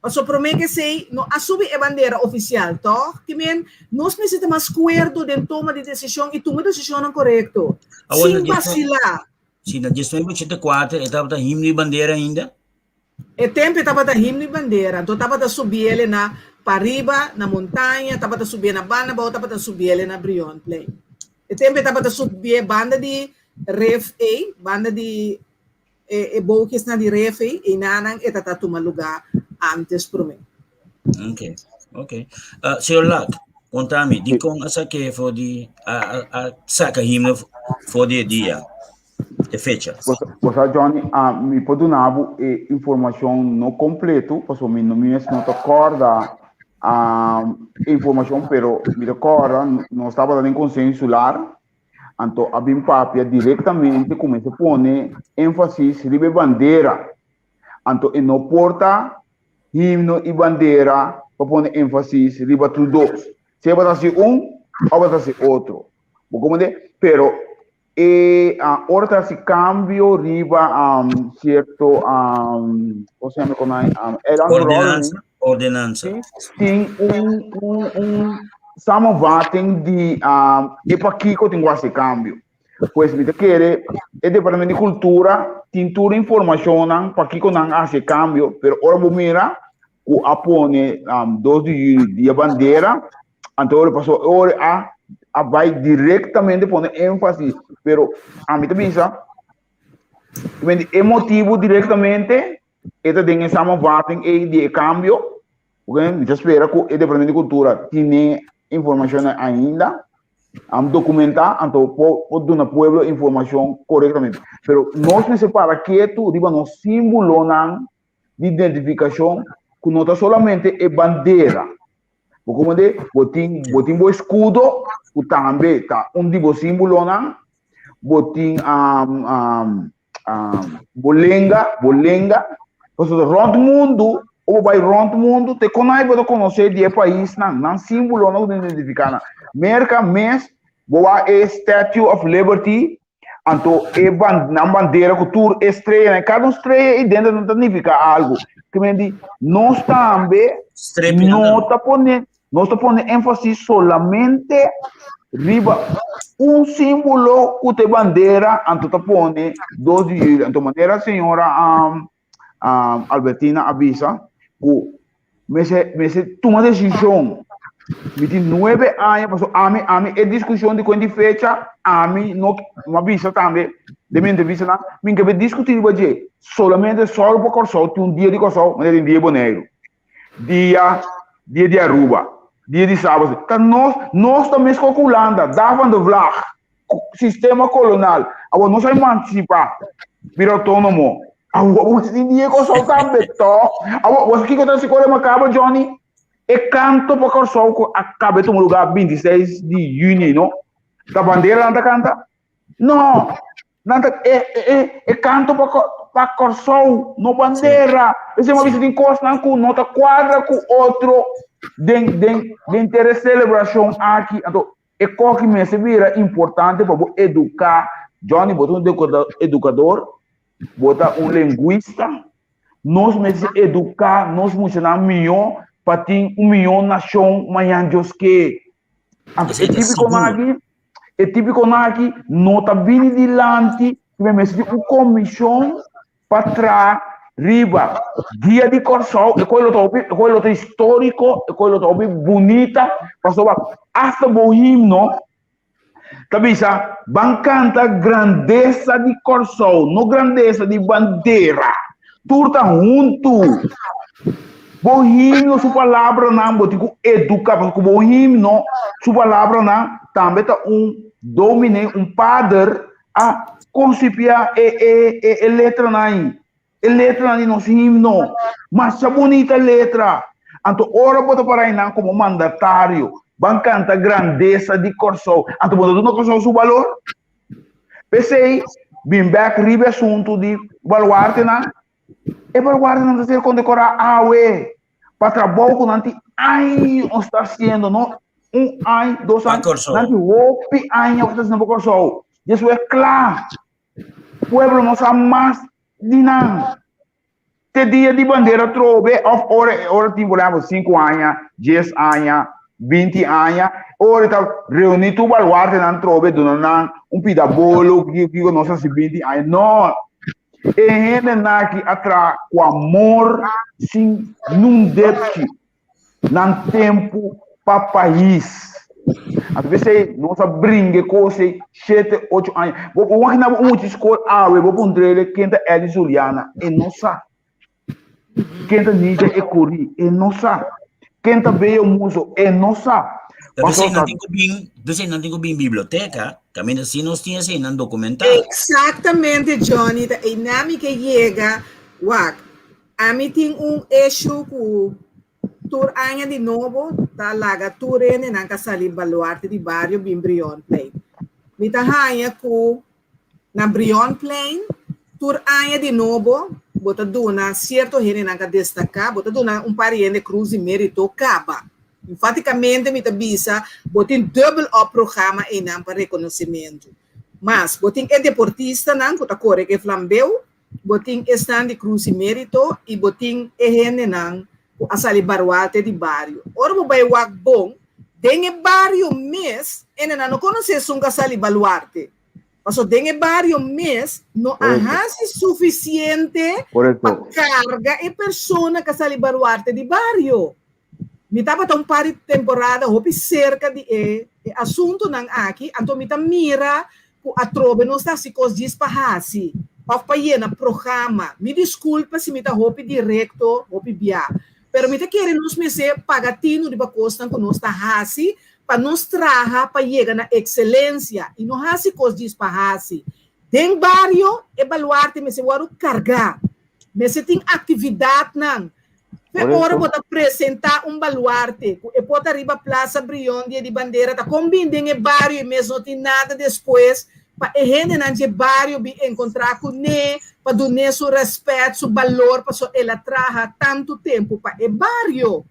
Paso promé ku esei no a subi e bandera ofisial, tòg? Ki men, nos mester ta mas kuerdo den toma di desishon i tuma desishonnan korekto, Awor na sin dies basilá. Si na 1984 e tabata himno i bandera ainda? E tempu e tabata himno i bandera, anto tabata subiele na pariba, na montaña, tabata subié na banda abou, tabata subiele na Brionplein. E tempu e tabata subié banda di ref ei, banda di e, e boukjesnan di ref ei, einanan e ta tuma lugá antes promé. Ok, ok. Uh, señor Lak, kontami, dikon a sak'é for di, a, a, a saka himno for di e dia? E fecha. Bo sa Johnny, a mi por duna bo e informacion no completo, pasobra mi no mi mes no ta corda e informacion, pero mi ta corda nos tabata den Consejo Insular, anto a bin papia directamente cu mester pone enfasis riba e bandera, anto e no por ta himno y bandera pa pone enfasis riba tur dos, sea bo ta haci un of bo ta haci otro, bo comprende? Pero E ora ta hasi cambio riba cierto, ¿cómo se llama? Con ahí? Ordenanza, ordenanza. Sí, tin un, un, un samenvatting di e pakiko tin ku hasi cambio. Pues mi ta kere e departamento di cultura tin tur informacionnan pakiko nan a hasi cambio, pero ora bo mira ku a pone 2 di juli dia bandera, Anto ora pasó ora a a bai directamente pone énfasis, pero a mi ta bisa, e motivo directamente e ta den e samenvatting ei di e cambio, porque mi ta spera ku e departamento di cultura tine informacion ainda, am documenta, anto por por duna pueblo informacion correctamente. Pero nos mester para ketu riba nos simbolonan di identificacion ku no ta solamente e bandera. Bo komende, bo tin, bo tin bo escudo, ku tambe ta un di bo símbolonan. Bo tin um, um, um, bo lenga, bo lenga. Pasobra rond mundu, o bo bai rond mundu, te konai bo ta konosé di e paisnan, nan símbolonan ku ta identifiká nan. Merka mes, bo wak e Statue of Liberty, Anto e ban, nan bandera ku tur e streanan, kada un strea ei dentro nan ta nifiká algu. Ke men di, nos tambe Strepi nan no ta pone, nos ta pone énfasis solamente riba un símbolo ku ta e bandera, anto ta pone 2 di juli. Anto manera señora um, um, Albertina a bisa ku mester mester tuma desishon. Mi tin nuebe aña paso ami ami e diskushon di kuenti fecha ami no mi a bisa tambe den mi entrevistanan mi ke be diskuti riba dje solamente sòru pa Kòrsou tin un dia di Kòrsou manera tin dia di Boneiru dia dia di Aruba dia di Saba ta nos nos ta meskos ku Hulanda dag van de vlag sistema kolonal. Awor nos a emansipá, bira outónomo. Awor bo tin di e Kòrsou tambe, tò? Awor, bo sa kiko ta hasi kore makabro, Johnny? E kanto pa Kòrsou ku a kaba e tuma lugá 26 di yüni, no? Ta bandera nan ta kanta? No! Nan ta e e e e kanto pa pa Kòrsou, no bandera. P'esei mi a bisa tin kosnan ku no ta kuadra ku otro den den den ter e selebrashon aki. Anto E koki mester bira importante pa bo eduká. Johnny, bo ta un edukador, bo ta un lingwista. Nos mester eduká nos muchanan mihó pa tin un mihó nashon mañan Dios ke. Anto e típikonan aki, e típikonan aki no ta bini dilanti, mester tin un komishon pa traha riba Dia di Kòrsou, e koi lo ta hopi, e koi lo ta históriko, e koi lo ta hopi bunita, pasobra asta bo himno ta bisa ban kanta grandesa di Kòrsou, no grandesa di bandera. Tur ta huntu. Bo himno su palabranan bo tin ku eduká, pasobra ku bo himno su palabranan tambe ta un dominee, un pader a konsipiá e e e e letranan ei. E letranan di nos himno. Masha bunita letra. Anto ora bo ta para einan komo mandatario, ban kanta grandesa di Kòrsou, anto bo ta duna Kòrsou su balor? P'esei, bin bèk riba e asuntu di baluartenan. E baluartenan ta ser kondekorá awe pa trabou ku nan tin años ta hasiendo, no un aña, dos aña, nan tin hopi aña ku ta hasiendo pa Kòrsou. Despues kla, pueblo no sa mas di nan. Te dia di bandera trobe of ora ora tin por ehempel 5 aña, 10 aña, 20 aña, ora ta reuni tur baluartenan trobe duna nan un pida bolo kiko nos hasi 20 aña. No, e hendenan aki a traha ku amor sin nun depchi. Nan tempu pa pais. Anto p'esei nos a bringa e kos ei shete, ocho aña. Bo por wak na bo mucha skol awe, bo puntr'el ken ta Eddie Zuliana, e no sa. Ken ta Nija Ecury, e no sa. Ken ta Bello Muzo, e no sa. P'esei nan tin ku bin, p'esei nan tin ku bin biblioteka, kaminda si nos tin eseinan dokumentá. Exactamente Johnny, ta einan mi ke yega, wak, Ami tin un issue ku tur aña di nobo ta laga tur hendenan ka sali baluarte di bario bin Brionplein. Mi ta haña ku na Brionplein tur aña di nobo bo ta duna sierto hendenan ka destaká, bo ta duna un par di hende krus di merito kaba. Enfatikamente mi ta bisa bo tin dubbel op programa einan pa rekonosimentu. Mas bo tin e deportistanan ku ta kore ku e flambeu, Bo tin esnan di Cruz y Merito y bo tin e hendenan cu a sali barualte di bario. Ora bo bay wak bon, den e bario mes, hendenan no conoce esun cu a sali baluarte. Paso den e bario mes no a haci suficiente pa carga e persona cu a sali baluarte di bario. Mi tabata un par di temporada hopi serka di e e asuntunan aki, anto mi ta mira ku atrobe nos ta hasi kos djis pa hasi òf pa yena programa. Mi diskulpa si mi ta hopi direkto, hopi bia, pero mi ta kere nos mester paga tinu riba kosnan ku nos ta hasi pa nos traha pa yega na ekselensia i no hasi kos djis pa hasi. Den bario e baluarte mester wòrdu kargá. Mester tin aktividatnan. Fe ora bo ta presentá un baluarte ku e por ta riba Plaza Brion Dia di Bandera ta kon bin den e bario i mes no tin nada despues pa e hendenan dje bario bin enkontrá kuné pa dun'é su rèspèt, su balor pasobra el a traha tantu tempu pa e bario.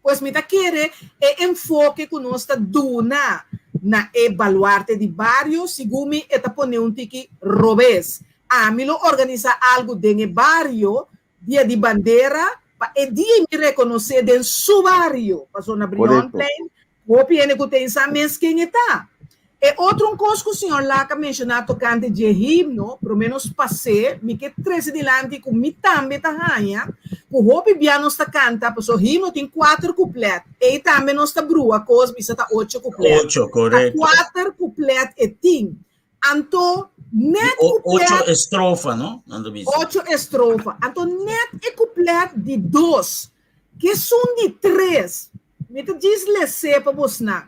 Pues mi ta kere e enfoke ku nos ta duna na e baluarte di bario segun mi e ta pone un tiki robes. Ami lo organisá algu den e bario Dia di Bandera pa e dia mi rekonosé den su bario, pasobra na Brionplein hopi hende ku ta insa mes ken e ta. E otro un kos ku señor Lack a menshoná tokante dje himno, promé nos pas'é, mi ke trese dilanti ku mi tambe ta haña ku hopi bia nos ta kanta, pasobra himno tin kuater kuplèt, ei tambe nos ta brua kos bisa ta ocho kuplèt. Ocho, korekto. Ta kuater kuplèt e tin. Anto net O, kuplet. ocho estrofa, no? Nan ta bisa. Ocho estrofa. Anto net e kuplet di dos, ke sun di tres. Mi ta djis les'é pa bosnan.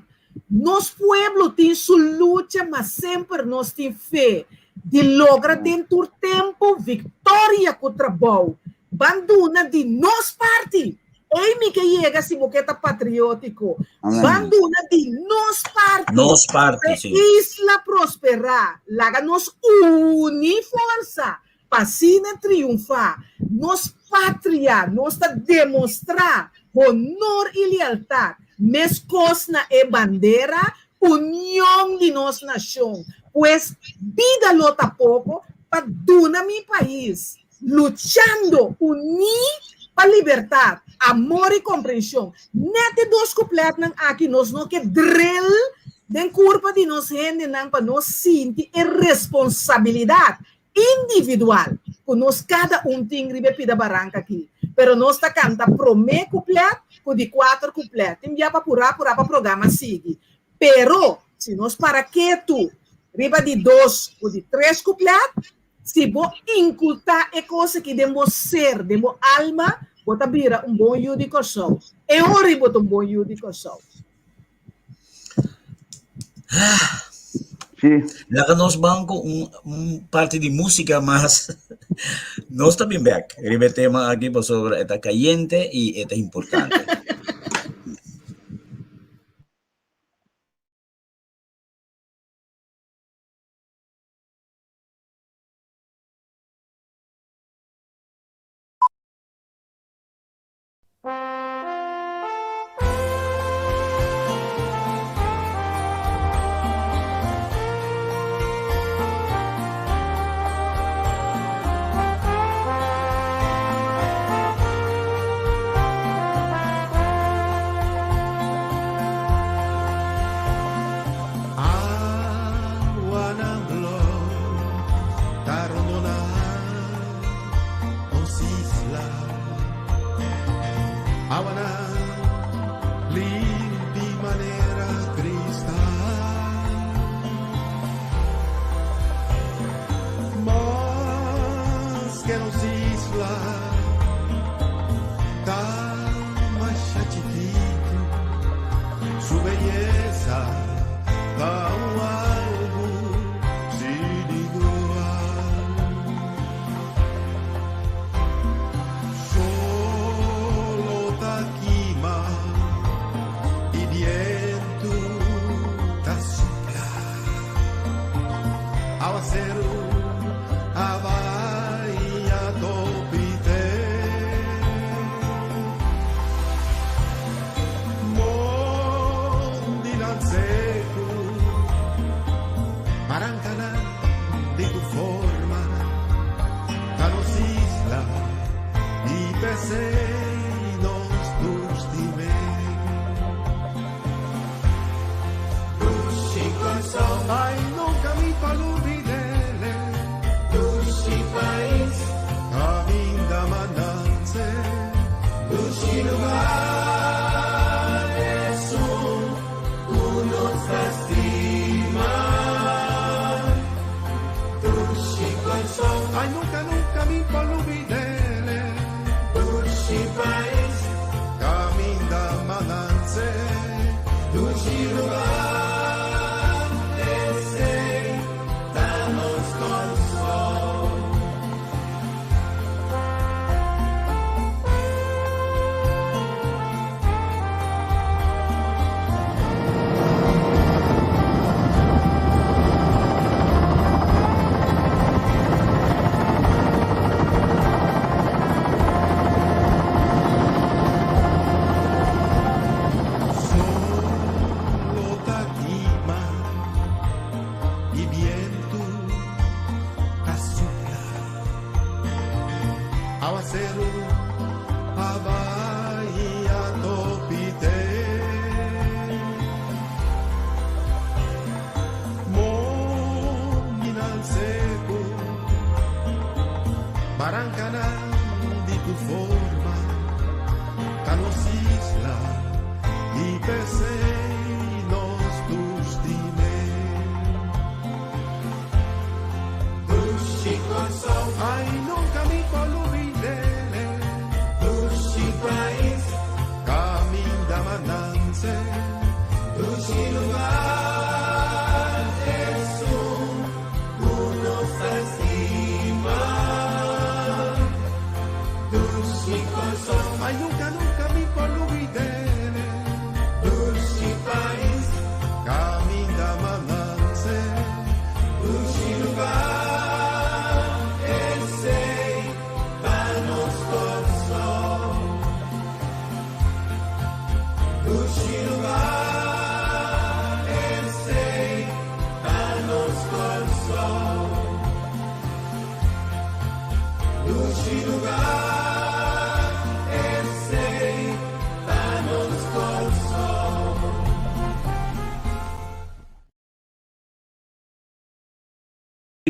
Nos pueblo tin su lucha, ma semper nos tin fe di logra den tur tempu viktoria ku trabou. Ban duna di nos parti. Ei mi ke yega si bo ke ta patriótiko. Ban duna di nos parti. Nos parti, Pe sí. isla prosperá. Laga nos uni forsa pa asina triunfá. Nos patria, nos ta demostrá honor i lealtat. Meskos na e bandera, union di nos nashon. Pues bida lo ta poko pa duna mi pais. Luchando uní pa libertat, amor i komprenshon. Nèt e dos kuplètnan aki nos no ke drel den kurpa di nos hendenan pa nos sinti e responsabilidat individual ku nos kada un tin riba e pida baranka aki. Pero nos ta kanta promé kuplèt ku di kuater kuplèt. Tin bia pa purá purá pa programa sigui. Pero si nos para ketu riba di dos ku di tres kuplèt, Si bo inculta e cos aki den bo ser, den bo alma, Bo ta bira un bon yu di Kòrsou. E ora bo ta un bon yu di Kòrsou. Sí. Laga nos ban ku un, un parti di músika mas. Nos ta bin bek riba e tema aki pasobra e ta kayente i e ta importante.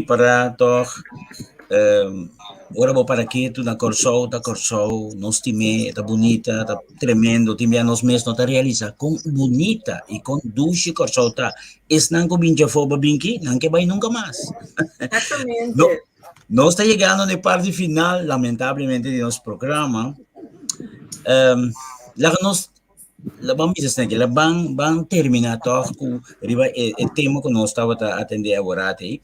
Para tòg ora bo para ketu na Kòrsou ta Kòrsou nos stim'é e ta bunita ta tremendo tin bia nos mes no ta realisá kon bunita i kon dushi Kòrsou ta esnan ku bin djafó pa bin aki nan ke bai nunka mas Exactamente. Nos ta yegando na e parti final lamentablemente di nos programa. Um, laga nos la ban bisa sneki, la ban ban termina toch ku riba e, e tema ku nos tabata atende aworati.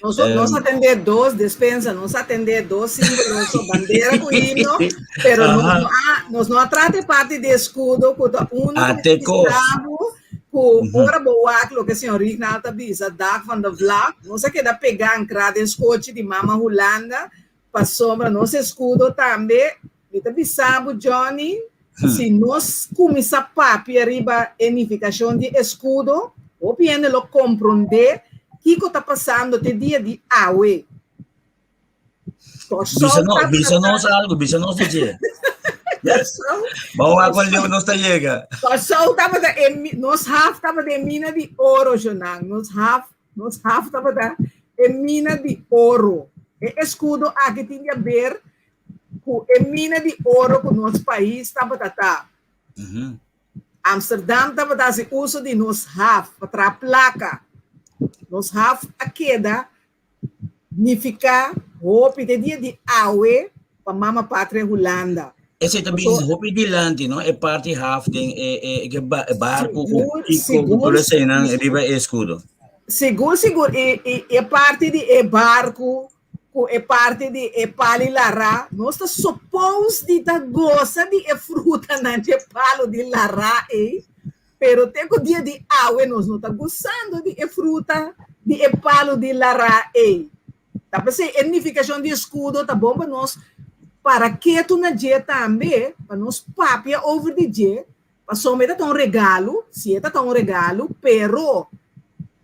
Nos, um, nos atende dos despensa, nos atende dos símbolos, bandera ku himno, pero nos no a, nos no a trate parte de escudo, ku ta uno Ate kos. ku ora bo wak loke señor Rignald ta bisa, dag van de vlag, nos a keda pegá ankrá den skochi di mama Hulanda, pasobra nos eskudo tambe, mi ta bisa bo Johnny, si nos kuminsá papia riba e nifikashon di eskudo, hopi hende lo komprondé kiko ta pasando te dia di awe. Bisa no, bisa nos algo, bisa nos de dje. Vamos a con Leo nos ta llega. Kòrsou tabata e nos haf tabata e mina di oro, Jonan. Nos haf, nos haf tabata e mina di oro. E eskudo aki tin di haber ku e mina di oro ku nos pais tabata ta. Amsterdam tabata hasi uso di nos haf pa traha plaka. Nos haf a keda Nifiká hopi te dia di awe pa mama patria Hulanda. Esei ta bin hopi dilanti, no? E parti haf den e e e barco ku kiko ku tur eseinan riba e escudo. Sigur sigur e e e parti di e barco ku e parti di e pali lará nos ta supos di ta gosa di e frutanan dje palo di lará ei. Pero te ku dia di awe nos no ta gosando di e fruta di e palu di lará ei. Ta p'esei e nifikashon di eskudo ta bon pa nos para ketu na dje tambe, pa nos papia over di dje, pasobra e ta ta un regalo, si e ta ta un regalo, pero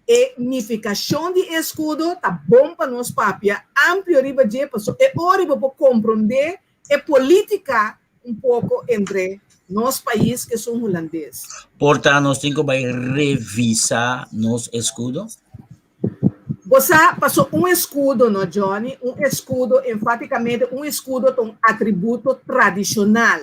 e nifikashon di e eskudo ta bon pa nos papia amplio riba dje, pasobra e ora bo por komprondé e politica un poco entre nos pais que son hulandes. Por ta nos tin cu bay revisa nos escudo? Bo sa, paso un escudo no Johnny, un escudo enfaticamente un escudo ta un atributo tradicional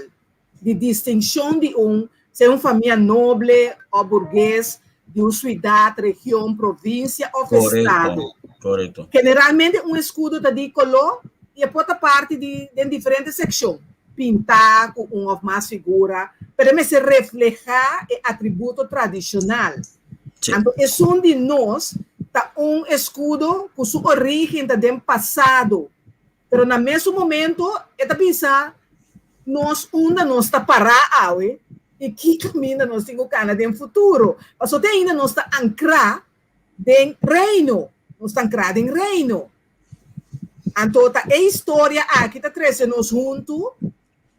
di distincion di un sea un famia noble o burgues di un ciudad, region, provincia of estado. Correcto. Generalmente un escudo ta di color y e por ta parti di den diferente seccion, pinta cu un of mas figura, pero e mester refleha e atributo tradicional. Sí. Anto esun di nos ta un escudo cu su origen ta den pasado, Pero na mesun momento e ta bisa nos unda nos ta pará awe i ki kaminda nos tin ku kana den futuro. Pasobra te ainda nos ta ankrá den Reino. Nos ta ankrá den Reino. Anto ta e historia aki ta trese nos huntu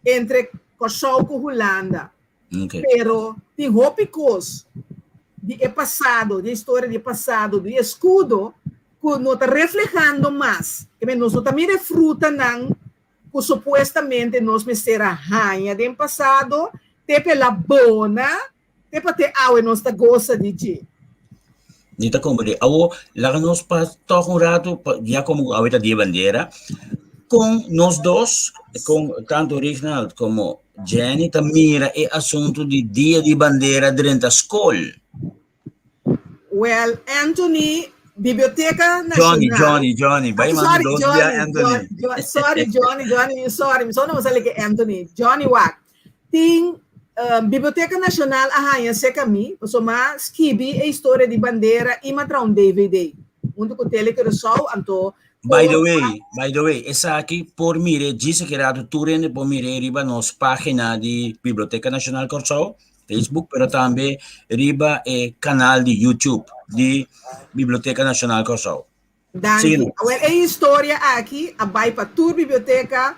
entre Kòrsou ku Hulanda. Okay. Pero tin hopi kos di e pasado, di e historia di e pasado, di e eskudo ku no ta reflehando mas. Ke men nos no ta mira e frutanan ku supuestamente nos mester a haña den pasado, te pa e la bona, te pa te awe nos ta gosa di dje. Ni ta komprendé. Awo, laga nos pas tòg un ratu, ya komo awe ta Dia Bandera, kon nos dos, kon tantu Rignald komo Jenny ta mira e asuntu di Dia di Bandera drenta skol. Well, Anthony, Biblioteca Johnny, Nacional. Johnny, Johnny. Bai Ah, manda sorry, dos Johnny, dia Anthony. Jo, Jo, sorry, Johnny, Johnny, sorry. Mi só não sabe que Anthony. Johnny Wak. Tin uh, Biblioteca Nacional a haña cerca mi, paso ma skibi e historia di bandera i ma tra un DVD. Junto ku Tele Curaçao, anto By the way, by the way, esaki por mire, djis aki rato tur hende por mire riba nos página di Biblioteca Nacional Kòrsou, Facebook, pero tambe riba e kanal di YouTube di Biblioteca Nacional Kòrsou. Danki. Síguenos. Awel, e historia aki a bai pa tur Biblioteca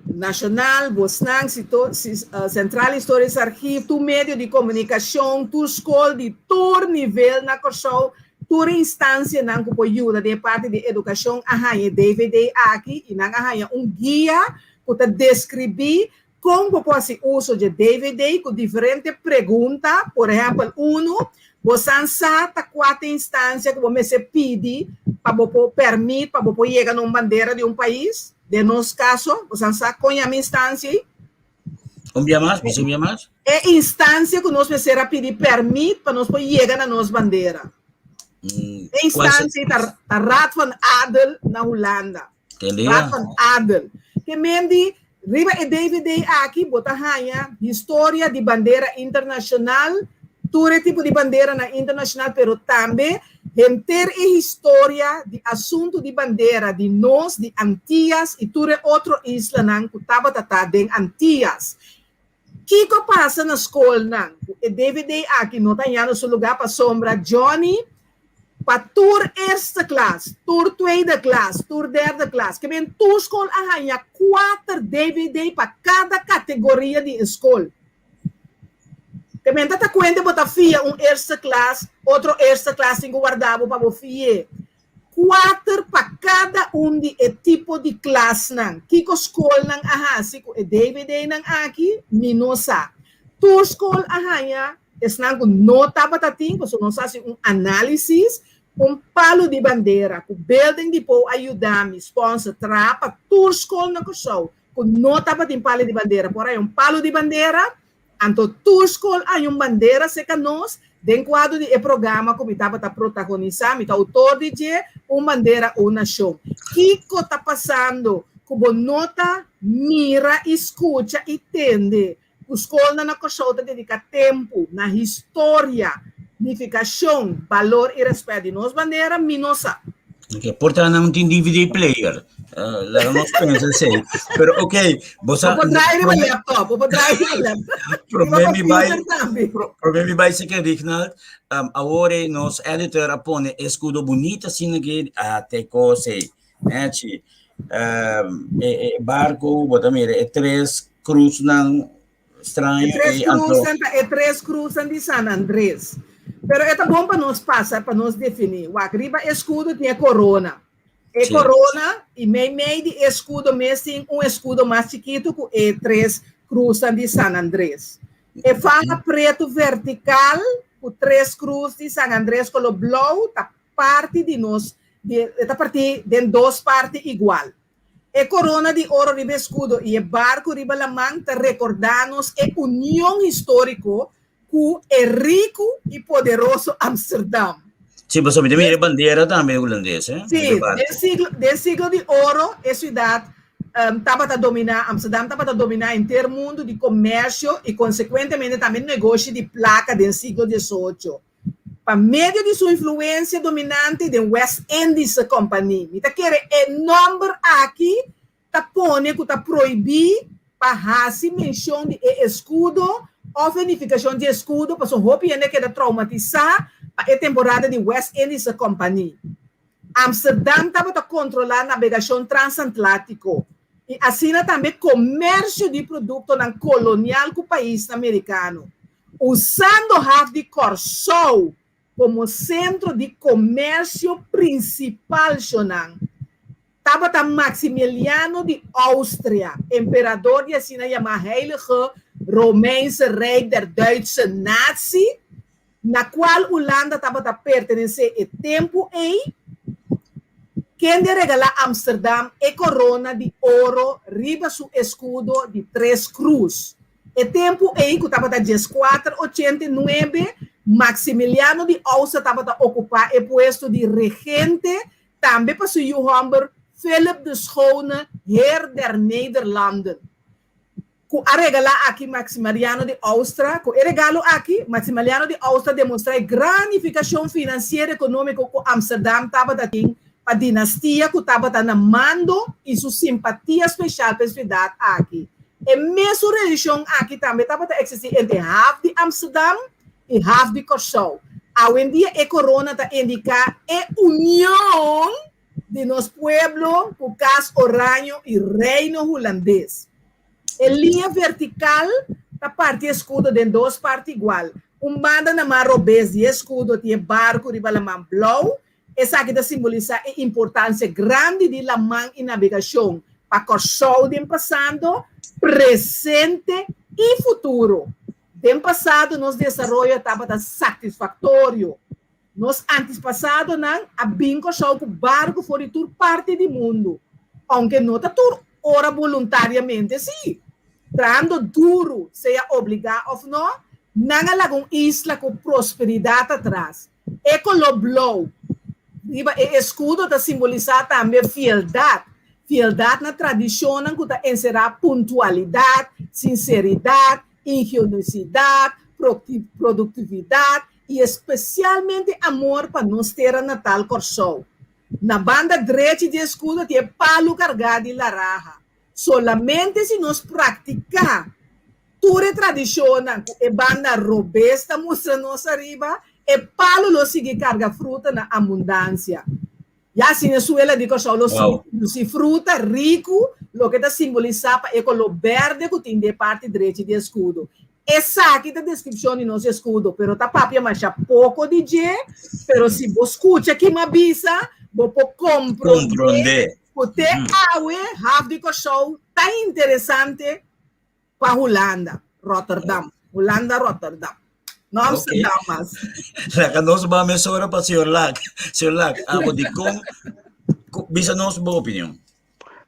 Nacional, bosnan, sito, si, uh, Central Historisch Archief, tur medio di komunikashon, tur skol di tur nivel na Kòrsou, tur instancianan ku por yuda den e parti di edukashon a haña e DVD aki i nan a haña un guia ku ta deskribí Kon bo por hasi uso dje dvd ku diferente pregunta? Por ehèmpel, unu, Bo san sa ta kua ta instansia ku bo mester pidi pa bo por pèrmit pa bo por yega na un bandera di un pais? Den nos kaso, bo san sa kon yama instansia ei? Un bia mas, bisa un bia mas. E instansia ku nos mester a pidi pèrmit pa nos por yega na nos bandera. E instansia ei ta ta Raad van Adel na Hulanda. Tende Raad ya. van Adel. Ke men di. Riba e DVD aki bo ta haña historia di bandera internashonal, tur e tipo di banderanan internashonal, pero tambe henter e historia di asuntu di bandera di nos, di Antias i tur e otro islanan ku tabata ta den Antias. Kiko pasa na skolnan ku e DVD aki no ta hañando su lugá pasobra Johnny Pa tur eerste klas, tur tweede klas, tur derde klas, ke men tur skol a haña kuater dvd pa kada kategoria di e skol. Ke men ta ta kuente bo ta fia un eerste klas, otro eerste klas tin ku warda bo pa bo fi'é. Kuater pa kada un di e tipo di klasnan. Kiko skolnan a hasi ku e dvdnan aki, mi no sa. Tur skol a haña Esnan ku no tabata tin, pasobra nos a hasi un análisis, un palu di bandera ku Building Depot a yuda mi sponsor traha pa tur skol na Kòrsou ku no tabatin palu di bandera por haña un palu di bandera, anto tur skol a haña un bandera serka nos den kuadro di e programa ku mi tabata protagonisá, mi ta outor di dje, Un Bandera Un Nashon. Kiko ta pasando ku bo no ta mira i skucha i tende Ku skolnan na Kòrsou ta dediká tempu na historia, nifikashon, balor i rèspèt di nos bandera, mi no sa. Ok, por ta nan tin DVD player. Laga nos pensa esei. Pero ok, bo sa. Bo por draai riba laptop, bo por draai riba laptop. Promé mi bai, promé mi bai seke Rignald, awor e nos editor a pone eskudo bunita asina ke a te kos ei. Nechi, e e barco, bo ta mira e tres cruznan straño. E tres cruznan ta e tres cruznan di San Andres. Pero e ta bon pa nos pasa, pa nos defini. Wak, riba e escudo tin e corona. E corona y mei mei di e escudo mes tin un escudo mas chikito cu e tres cruznan di San Andres. E faha preto vertical cu tres cruz di San Andres color blauw ta parti di nos, di, e ta partí den dos parti igual. E korona di oro riba e eskudo i e barku riba laman ta rekordá nos e union históriko ku e riku i poderoso Amsterdam. Sí, pasobra mi ta mira e bandera tambe hulandes, eh? Sí, den siglo, den siglo di oro e siudat um, tabata dominá, Amsterdam tabata dominá henter mundu di komersio i konsekuentemente tambe negoshi di plaka den siglo diesocho. Pa medio di su influencia dominante den West Indische Compagnie. Mi ta kere e nomber aki ta pone cu ta prohibi pa haci mencion di e escudo of e nificacion di escudo pasobra hopi hende a keda traumatisa pa e temporada di West Indische Compagnie. Amsterdam tabata controla nabegacion transatlantico y asina tambe comercio di productonan colonial cu paisnan Mericano. Usando haf di Kòrsou komo sentro di komersio prinsipal shonan tabata Maximiliano di Austria, emperador di asina yamá Heilige Romeinse Rijk der Duitse Natie, na kual Hulanda tabata pertenesé e tempu ei, kende regalá Amsterdam e korona di oro riba su eskudo di tres krus. E tempu ei, ku tabata dieskuater ochenta i nuebe, Maximiliano di Austria tabata okupá e puesto di regente, tambe pa su yu hòmber Philip de Schone, Heer der Nederlanden, ku a regalá aki Maximiliano di Austria. Ku e regalo aki, Maximiliano di Austria a demostrá e gran nifikashon finansiero-ekonómiko ku Amsterdam tabata tin pa dinastia ku tabata na mando i su simpatia speshal pa e siudat aki. E mesun relashon aki tambe tabata eksistí entre haf di Amsterdam i haf di Kòrsou. Awendia e korona ta indiká e union di nos pueblo ku Kas Oraño i Reino Hulandes. E liña vertikal ta parti e eskudo den dos parti igual. Un banda na man robes di e eskudo tin e barku riba laman blou. Esaki ta simbolisá e importansia grandi di laman i nabegashon pa Kòrsou den pasando, presente i futuro. Den pasado nos desaroyo tabata satisfaktorio. Nos antepasadonan a bin Kòrsou ku barku for di tur parti di mundu, ounke no ta tur ora boluntariamente sí. Trahando duru, sea obligá òf no, nan a laga un isla ku prosperidat atras. E koló blou riba e eskudo ta simbolisá tambe fieldat. Fieldat na tradishonnan ku ta enserá puntualidat, sinseridat, ingenusidat, produktividat i espesialmente amor pa nos tera natal Kòrsou. Na banda drechi di eskudo tin e palu kargá di laraha. Solamente si nos praktiká tur e tradishonnan ku e banda robes ta mustra nos ariba, e palu lo sigui karga fruta na abundansia. Ya asina suela di Kòrsou lo sigui produsí fruta riku, loke ta simbolisá pa e koló bèrdè ku tin den e parti drechi di eskudo. Esaki ta deskripshon di nos eskudo, pero ta papia masha poko di dje, pero si bo skucha ki m'a bisa, bo por komprondé ku te awe haf di Kòrsou ta interesante pa Hulanda, Rotterdam. Hulanda, Rotterdam. No Amsterdam mas. Laga nos ba mesora pa señor Lak. Señor Lak, abo di kon, bisa nos bo opinion.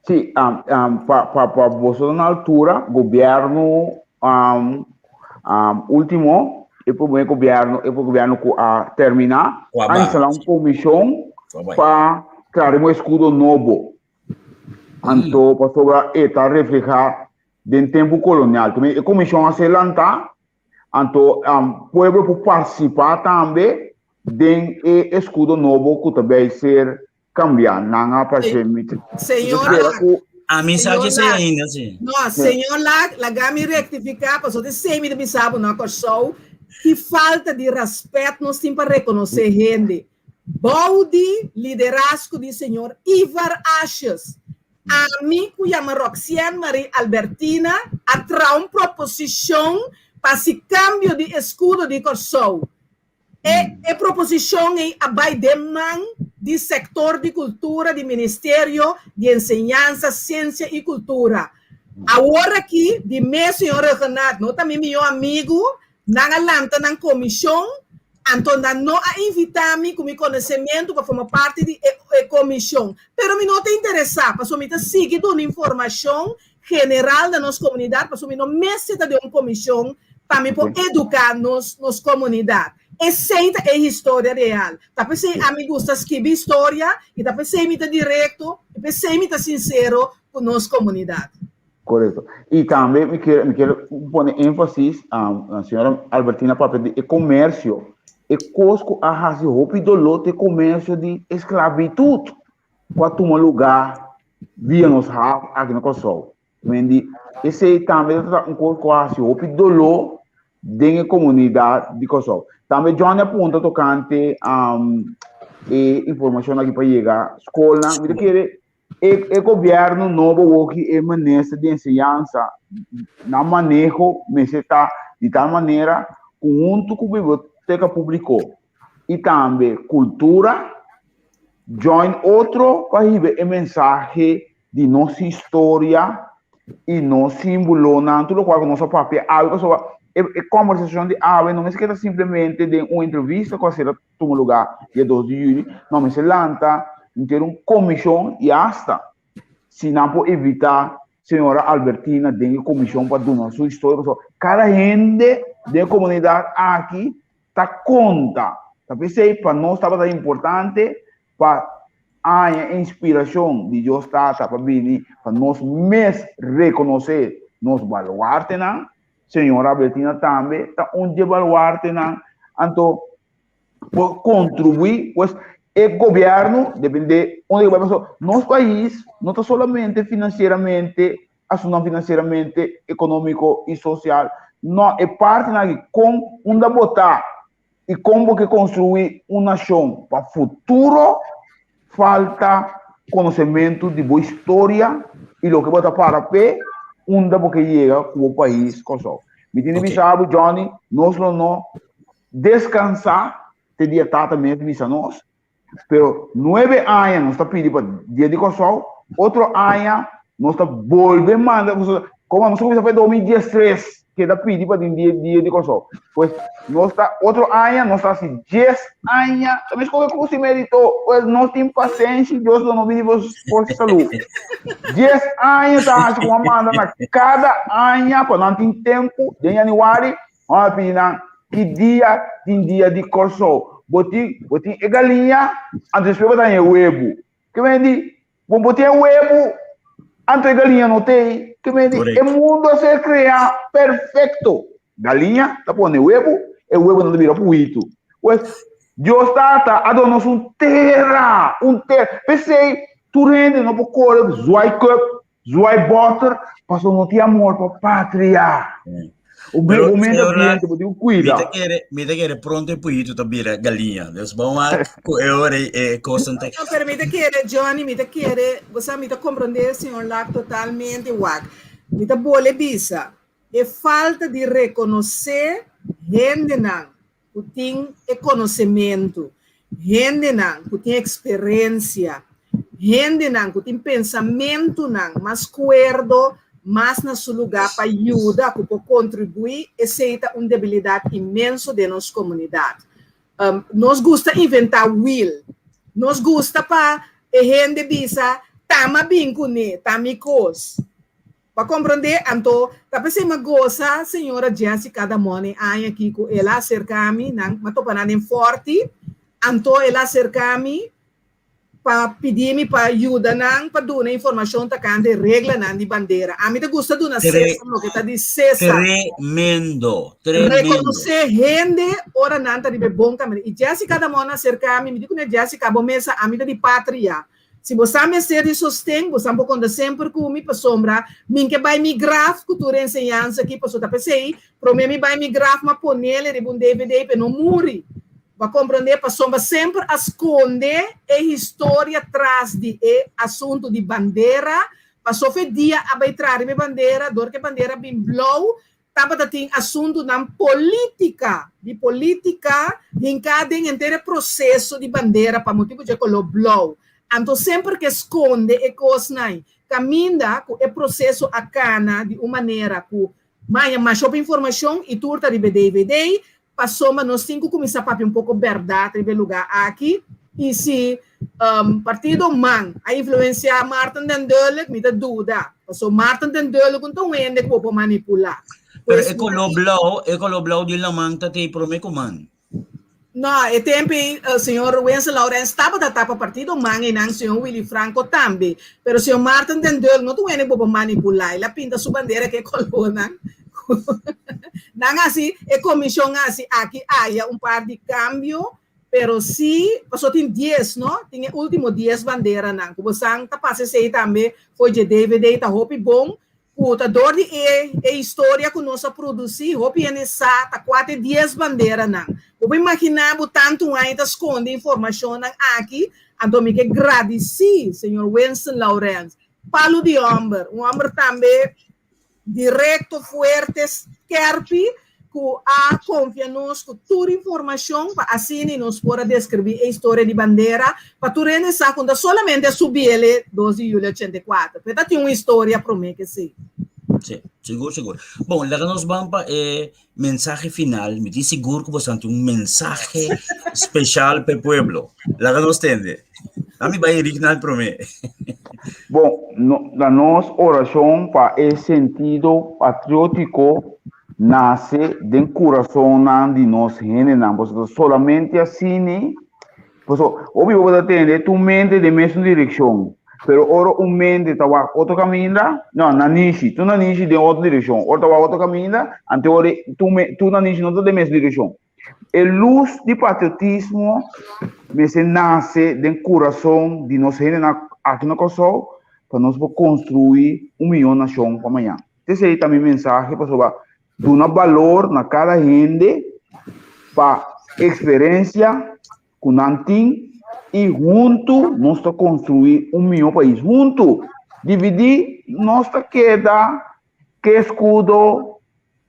Sí, um, um, pa, pa, pa boso na altura, gobierno um, um, último, e primer gobierno, e gobierno ku a termina, a instalar un comisión pa crear un escudo nobo. Anto pasobra e ta reflehá den tempu kolonial. Tambe e komishon a ser lantá, anto pueblo por partisipá tambe den e eskudo nobo ku ta bai ser kambiá. Nan a parse mi ta spera ku. Ami sa ke esei ainda si. No, señor Lack, laga mi rektifiká pasobra esei mi ta bisa bo na Kòrsou, ki falta di rèspèt nos tin pa rekonosé hende. Bou di liderazgo di señor Ivar Asjes, ami ku yama Roxienne Marie Albertina a traha un proposishon pa hasi kambio di eskudo di Kòrsou. E e proposishon ei a bai den man di sektor di kultura di Ministerio di Enseñansa, Siensia i Kultura. Awor aki di mes señor Rhuggenaath no ta mi mihó amigu, Nan a lanta nan komishon, anto nan no a invitá mi ku mi konosementu pa forma parti di e komishon. Pero mi no ta interesá, pasobra mi ta sigui duna informashon general na nos komunidat, pasobra mi no mester ta den un komishon pa mi por eduká nos nos komunidat. Esei ta e historia real. Ta p'esei ami gusta skibi historia i ta p'esei mi ta direkto i p'esei mi ta sinsero ku nos komunidat. Korekto. I tambe mi kier mi kier pone énfasis, señora Albertina papia di e komersio. E kos ku a hasi hopi doló ta e komersio di esklabitut ku a tuma lugá via nos haf aki na Kòrsou. Men di esei tambe ta un kos ku a hasi hopi doló den e komunidat di Kòrsou. Tambe Johnny a puntra tokante e informashon aki pa yega skolnan. Mi ta kere E e gobierno nobo woki e minister di enseñansa nan maneho mester ta di tal manera ku huntu ku biblioteka publiko i tambe kultura join otro pa hiba e mensahe di nos historia i nos simbolonan tur lokual ku nos a papia awe pasobra e e kombersashon di awe no mester keda simplemente den un entrevista ku a ser tuma lugá dia dos di yüli, no mester lanta henter un komishon i asta si nan por invitá señora Albertina den e komishon pa duna su historia pasobra kada hende den e komunidat aki ta konta. Ta p'esei pa nos tabata importante pa haña e inspirashon di Dios Tata pa bini pa nos mes rekonosé nos baluartenan. Señora Albertina tambe ta un dje baluartenan. Anto por contribuí, pues e gobierno depende unda que bai paso. Nos país no ta solamente financieramente, asuntonan financieramente, económico y social. No, e partinan aki con unda bo ta y con bo ke construí un nacion pa futuro, falta conocemento di bo historia y loke bo ta para p'e, unda bo ke yega cu bo pais Kòrsou. Mi tin di bisa bo, Johnny, nos lo no Descansá te dia Tata mes bisa nos, pero nuebe aña nos ta pidi pa Dia di Kòrsou, otro aña nos ta bolbe manda, como nos a kuminsá pa e 2013 keda pidi pa tin Dia Dia di Kòrsou. Pues nos ta otro aña nos ta hasi dies aña, ta mes koke ku si merito, pues nos tin pasenshi, Dios lo no bini por por salú. Dies aña ta hasi ku a manda na kada aña pa nan tin tempu den yanüari Nos a pidi nan, ki dia tin dia di Kòrsou? Bo tin, bo tin e galiña, anto despues bo ta haña e webu. Ke men di, bon bo tin e webu, Anto e galiña no t'ei. Ke men di, e mundu a ser kreá perfekto. Galiña ta pone webu, e webunan ta bira puitu. Pues, Dios Tata a duna nos un tera, un tera. P'esei, tur hende no por kore zwaai cup, zwaai boter, pasobra no tin amor pa patria. Un Pero, momento señor Lack, ambiente, bo tin ku kuida. Mi ta kere, mi ta kere pronto e puitu ta bira galiña. Dus bon wak ku e ora ei e kosnan ta. No, pero mi ta kere, Johnny, mi ta kere, bo sa, mi ta komprondé señor Lack totalmente, wak. Mi ta bole bisa, e falta di rekonosé hendenan ku tin e konosementu, hendenan ku tin eksperensia, hendenan ku tin pensamentunan mas kuerdo, mas na su lugá pa yuda, ku por kontribuí, esei ta un debilidat inmenso den nos komunidat. Nos gusta inventá wiel. Nos gusta pa e hende bisa, Ta m'a bin kuné, ta mi kos. Bo a komprondé? Anto, ta p'esei m'a gosa señora Jessica Damon e aña aki ku el a aserká mi, nan, m'a topa nan den Fòrti, anto el a aserká mi pa pidi mi pa yuda nan pa duna informashon tokante reglanan di bandera. Ami ta gusta duna César loke ta di César. Tremendo, tremendo. Rekonosé hende ora nan ta riba e bon kaminda. I Jessica Damon a aserká mi, mi di kuné, Jessica, bo mesa, ami ta di patria. Si bo sa mester di sosten, bo sa por konta semper ku mi pasobra mi ke bai mi graf ku tur e enseñansa aki, pasobra ta p'esei promé mi bai mi graf m'a ponele riba un dvd p'e no muri. Bo a komprondé? Pasobra semper a skonde e historia tras di e asuntu di bandera, pasobra e dia a bai traha riba e bandera, dor ku e bandera bin blou, Tabata tin asuntunan polítika, di polítika hinká den henter e proseso di bandera pa motibu dje koló blou. Anto semper ke skonde e kosnan kaminda ku e proseso a kana di un manera ku maña masha hopi informashon i tur ta riba e dvd, Pasobra nos tin ku kuminsá papia un poko bèrdat riba e lugá aki. I si partido man a influensiá Maarten den Dulk, mi ta duda. Pasobra Maarten den Dulk no ta un hende ku bo por manipulá. Pero e koló blou, e koló blou di laman ta tei promé ku man. No, e tempu ei señor Wenzel Laurens tabata ta pa partido man einan, señor Willy Franco tambe. Pero señor Maarten den Dulk no ta un hende ku bo por manipulá. El a pinta su bandera ku e kolónan. Nan hasi, e komishon hasi aki aya un par di kambio, pero si, pasobra tin dies, no? Tin e último dies banderanan ku bo san ta pasa esei tambe for dje dvd ta hopi bon ku ta dor di e e historia ku nos a produsí hopi hende sa ta kua ta e dies banderanan. Bo por imaginá bo tantu aña ta skonde informashonnan aki, anto mi ke gradisí señor Winston Laurens, palu di hòmber, un hòmber tambe Directo, fuerte, skerpi cu a confia nos cu tur informacion pa asina nos por a describi e historia di bandera pa tur hende sa cu no ta solamente a subi el e dos di juli 84, pero ta tin un historia prome cu esey. Sí, sigur, sigur. Bon, laga nos ban pa e mensahe final. Mi tin sigur cu boso tin un mensahe special pa e pueblo. Laga nos tende. Ami bai Rignald prome. Bon, no, na nos oracion pa e sentido patriotico nace den curasonnan di nos hendenan, pasobra solamente asina Paso, hopi bo ta tende tur mente den mesun direkshon, pero ora un mente ta wak otro kaminda, no, nanishi, tur nanishi den otro direkshon, ora ta wak otro kaminda, anto ora tur me, tur nanishi no ta den mes direkshon. E lus di patriotismo mester nase den kurason di nos hendenan aki na Kòrsou pa nos por konstruí un mihó nashon pa mañan. Esei ta mi mensahe pasobra Duna balor na kada hende pa eksperensia ku nan tin i huntu nos ta konstruí un mihó pais. Huntu! Dividí nos ta keda ku e eskudo,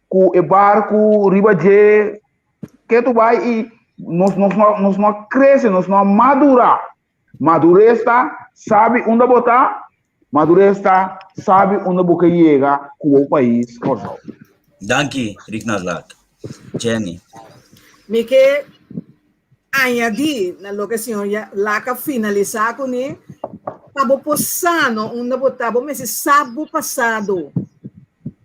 ku e barku riba dje, ketu bai i nos nos no nos no a krese, nos no a madurá. Madures ta sabi unda bo ta, madures ta sabi unda bo ke yega ku bo pais Kòrsou. Danki Rignald Laak. Jenny. Mi ke añadí na loke señor Laak a finalisá kuné, pa bo por sa no unda bo ta, bo mester sa bo pasado.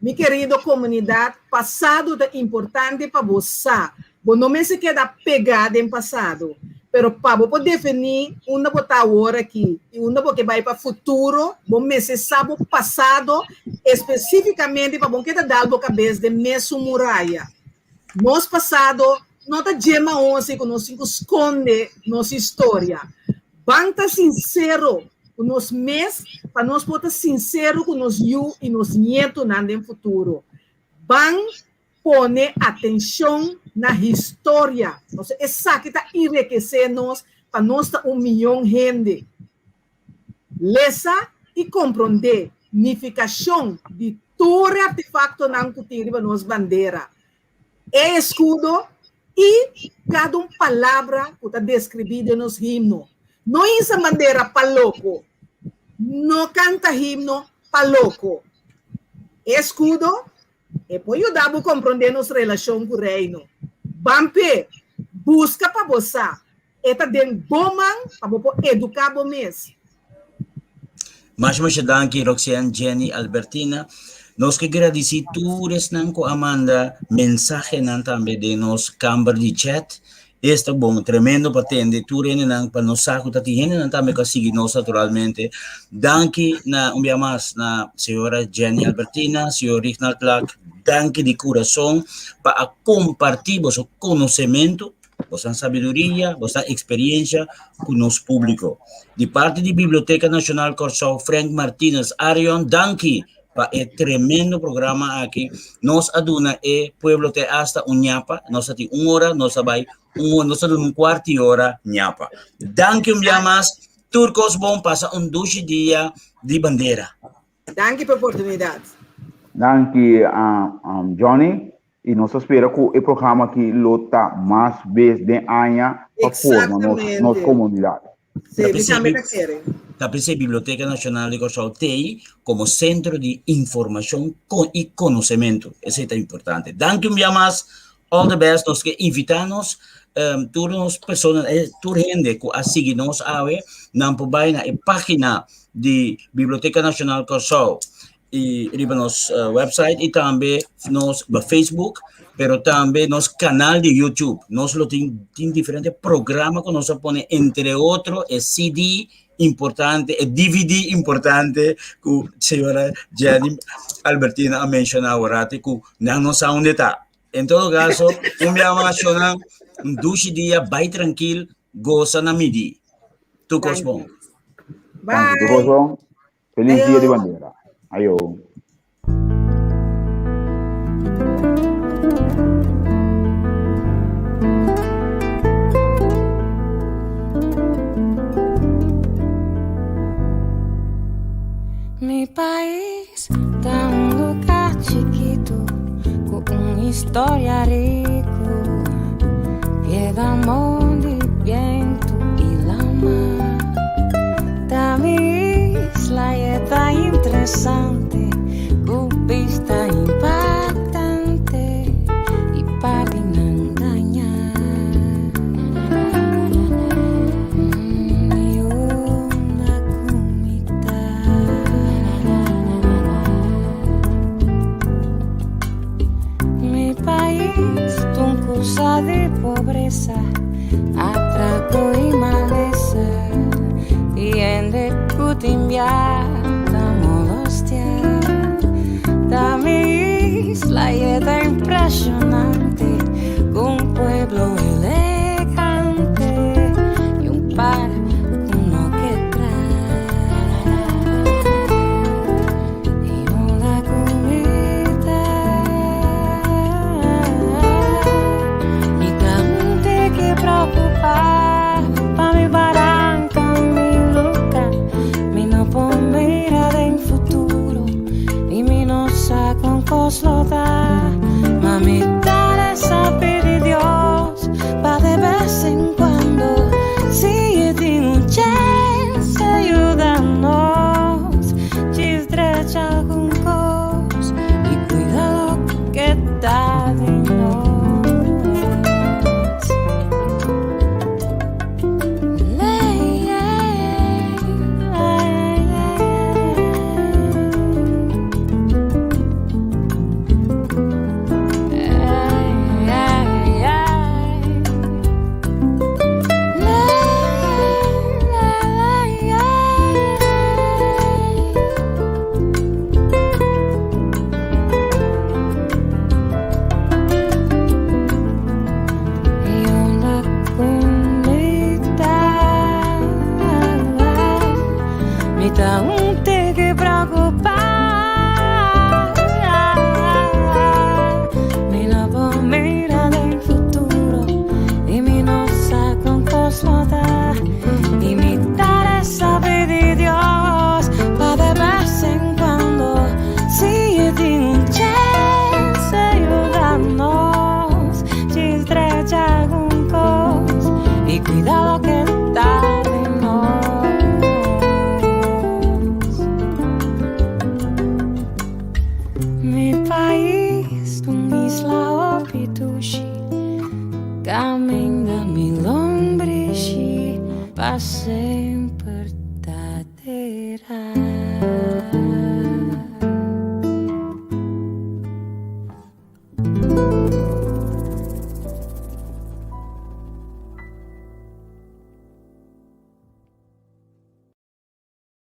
Mi kerido komunidat, pasado ta importante pa bo sa. Bo no mester keda pegá den pasado. Pero pa bo por definí unda bo ta awor aki i unda bo ke bai pa futuro, bo mester sa bo pasado espesífikamente pa bo no keda dal bo kabes den mesun muraya. Nos pasado no ta dje maonse ku nos tin ku skonde nos historia. Ban ta sinsero ku nos mes pa nos por ta sinsero ku nos yu i nos nietonan den futuro. Ban pone atenshon na historia. Pasobra esaki ta enrekesé nos pa nos ta un mion hende. Lesa i komprondé nifikashon di tur e artefaktonan ku tin riba nos bandera, e eskudo i kada un palabra ku ta deskribí den nos himno. No hisa bandera pa loko. No kanta himno pa loko. E eskudo E por yuda bo komprondé nos relashon ku Reino. Ban p'e, buska pa bo sa. E ta den bo man pa bo por eduká bo mes. Masha masha danki Roxeanne, Jenny, Albertina. Nos ke gradisí tur esnan ku a manda mensahenan tambe den nos kamber di chat. Esta bon, tremendo pa tende tur hendenan, pa nos sa ku ta tin hendenan tambe ku a sigui nos naturalmente. Danki na un bia mas na señora Jenny Albertina, señor Rignald Clark, danki di kurason pa a kompartí boso konosementu, boso sabiduria, boso eksperiencia ku nos públiko. Di parti di Biblioteka Nashonal Kòrsou, Frank Martinez Arion, danki pa e tremendo programa aki. Nos a duna e pueblo te hasta un ñapa. Nos a tin un hora, nos a bai un hora, nos a duna un cuarto di hora ñapa. Danki un bia mas. Tur cos bon, pasa un dushi dia di bandera. Danki pa e oportunidad. Danki Johnny y nos ta spera cu e programa aki lo ta mas bes den aña pa forma nos comunidad. Sí, mi tambe ta kere. Ta p'esei Biblioteka Nashonal di Kòrsou t'ei komo sentro di informashon i konosementu. Esei ta importante. Danki un bia mas. All the best. Nos ke invitá nos tur nos persona, tur hende ku a sigui nos awe, nan por bai na e página di Biblioteka Nashonal Kòrsou i riba nos website i tambe nos Facebook, pero tambe nos kanal di YouTube. Nos lo tin tin diferente programa ku nos a pone, entre otro e CD importante, e DVD importante ku señora Jenny Albertina a menshoná awor ku nan no sa unda ta. En todo caso, un bia mas shona, un dushi dia, bai trankil, gosa na midi. Tur kos bon. Bye. Tur kos bon. Feliz Dia di Bandera. Ayo. Mi pais ta un lugar chiquito cu un historia rico. Piedra, mondi, viento y la mar. Ta mi isla y ta interesante, cu vista impactante y pardinan dañá. Mm, y una cumita. Mi pais ta un cosa di pobresa, atraco y malesa, y hende cu tin bia ta molestia. Ta mi isla y ta impresionante, cu un pueblo elegante y un par cu no ke traha. Y una comida. Mi ta que preocupa pa mi baranca, mi lugar. Mi no por mira den futuro y mi no sa con cos lo da. Ma mi ta resa pidi Dios. ta un tiki preokupá. Mi no por mira den futuro i mi no sa kon kos lo ta. I mi ta resa pidi Dios pa de bes en cuando si e tin un chance yuda nos djis drecha algun kos i kuida loke ta di nos. Mi pais ta un isla hopi dushi, kaminda mi lombrishi pasa.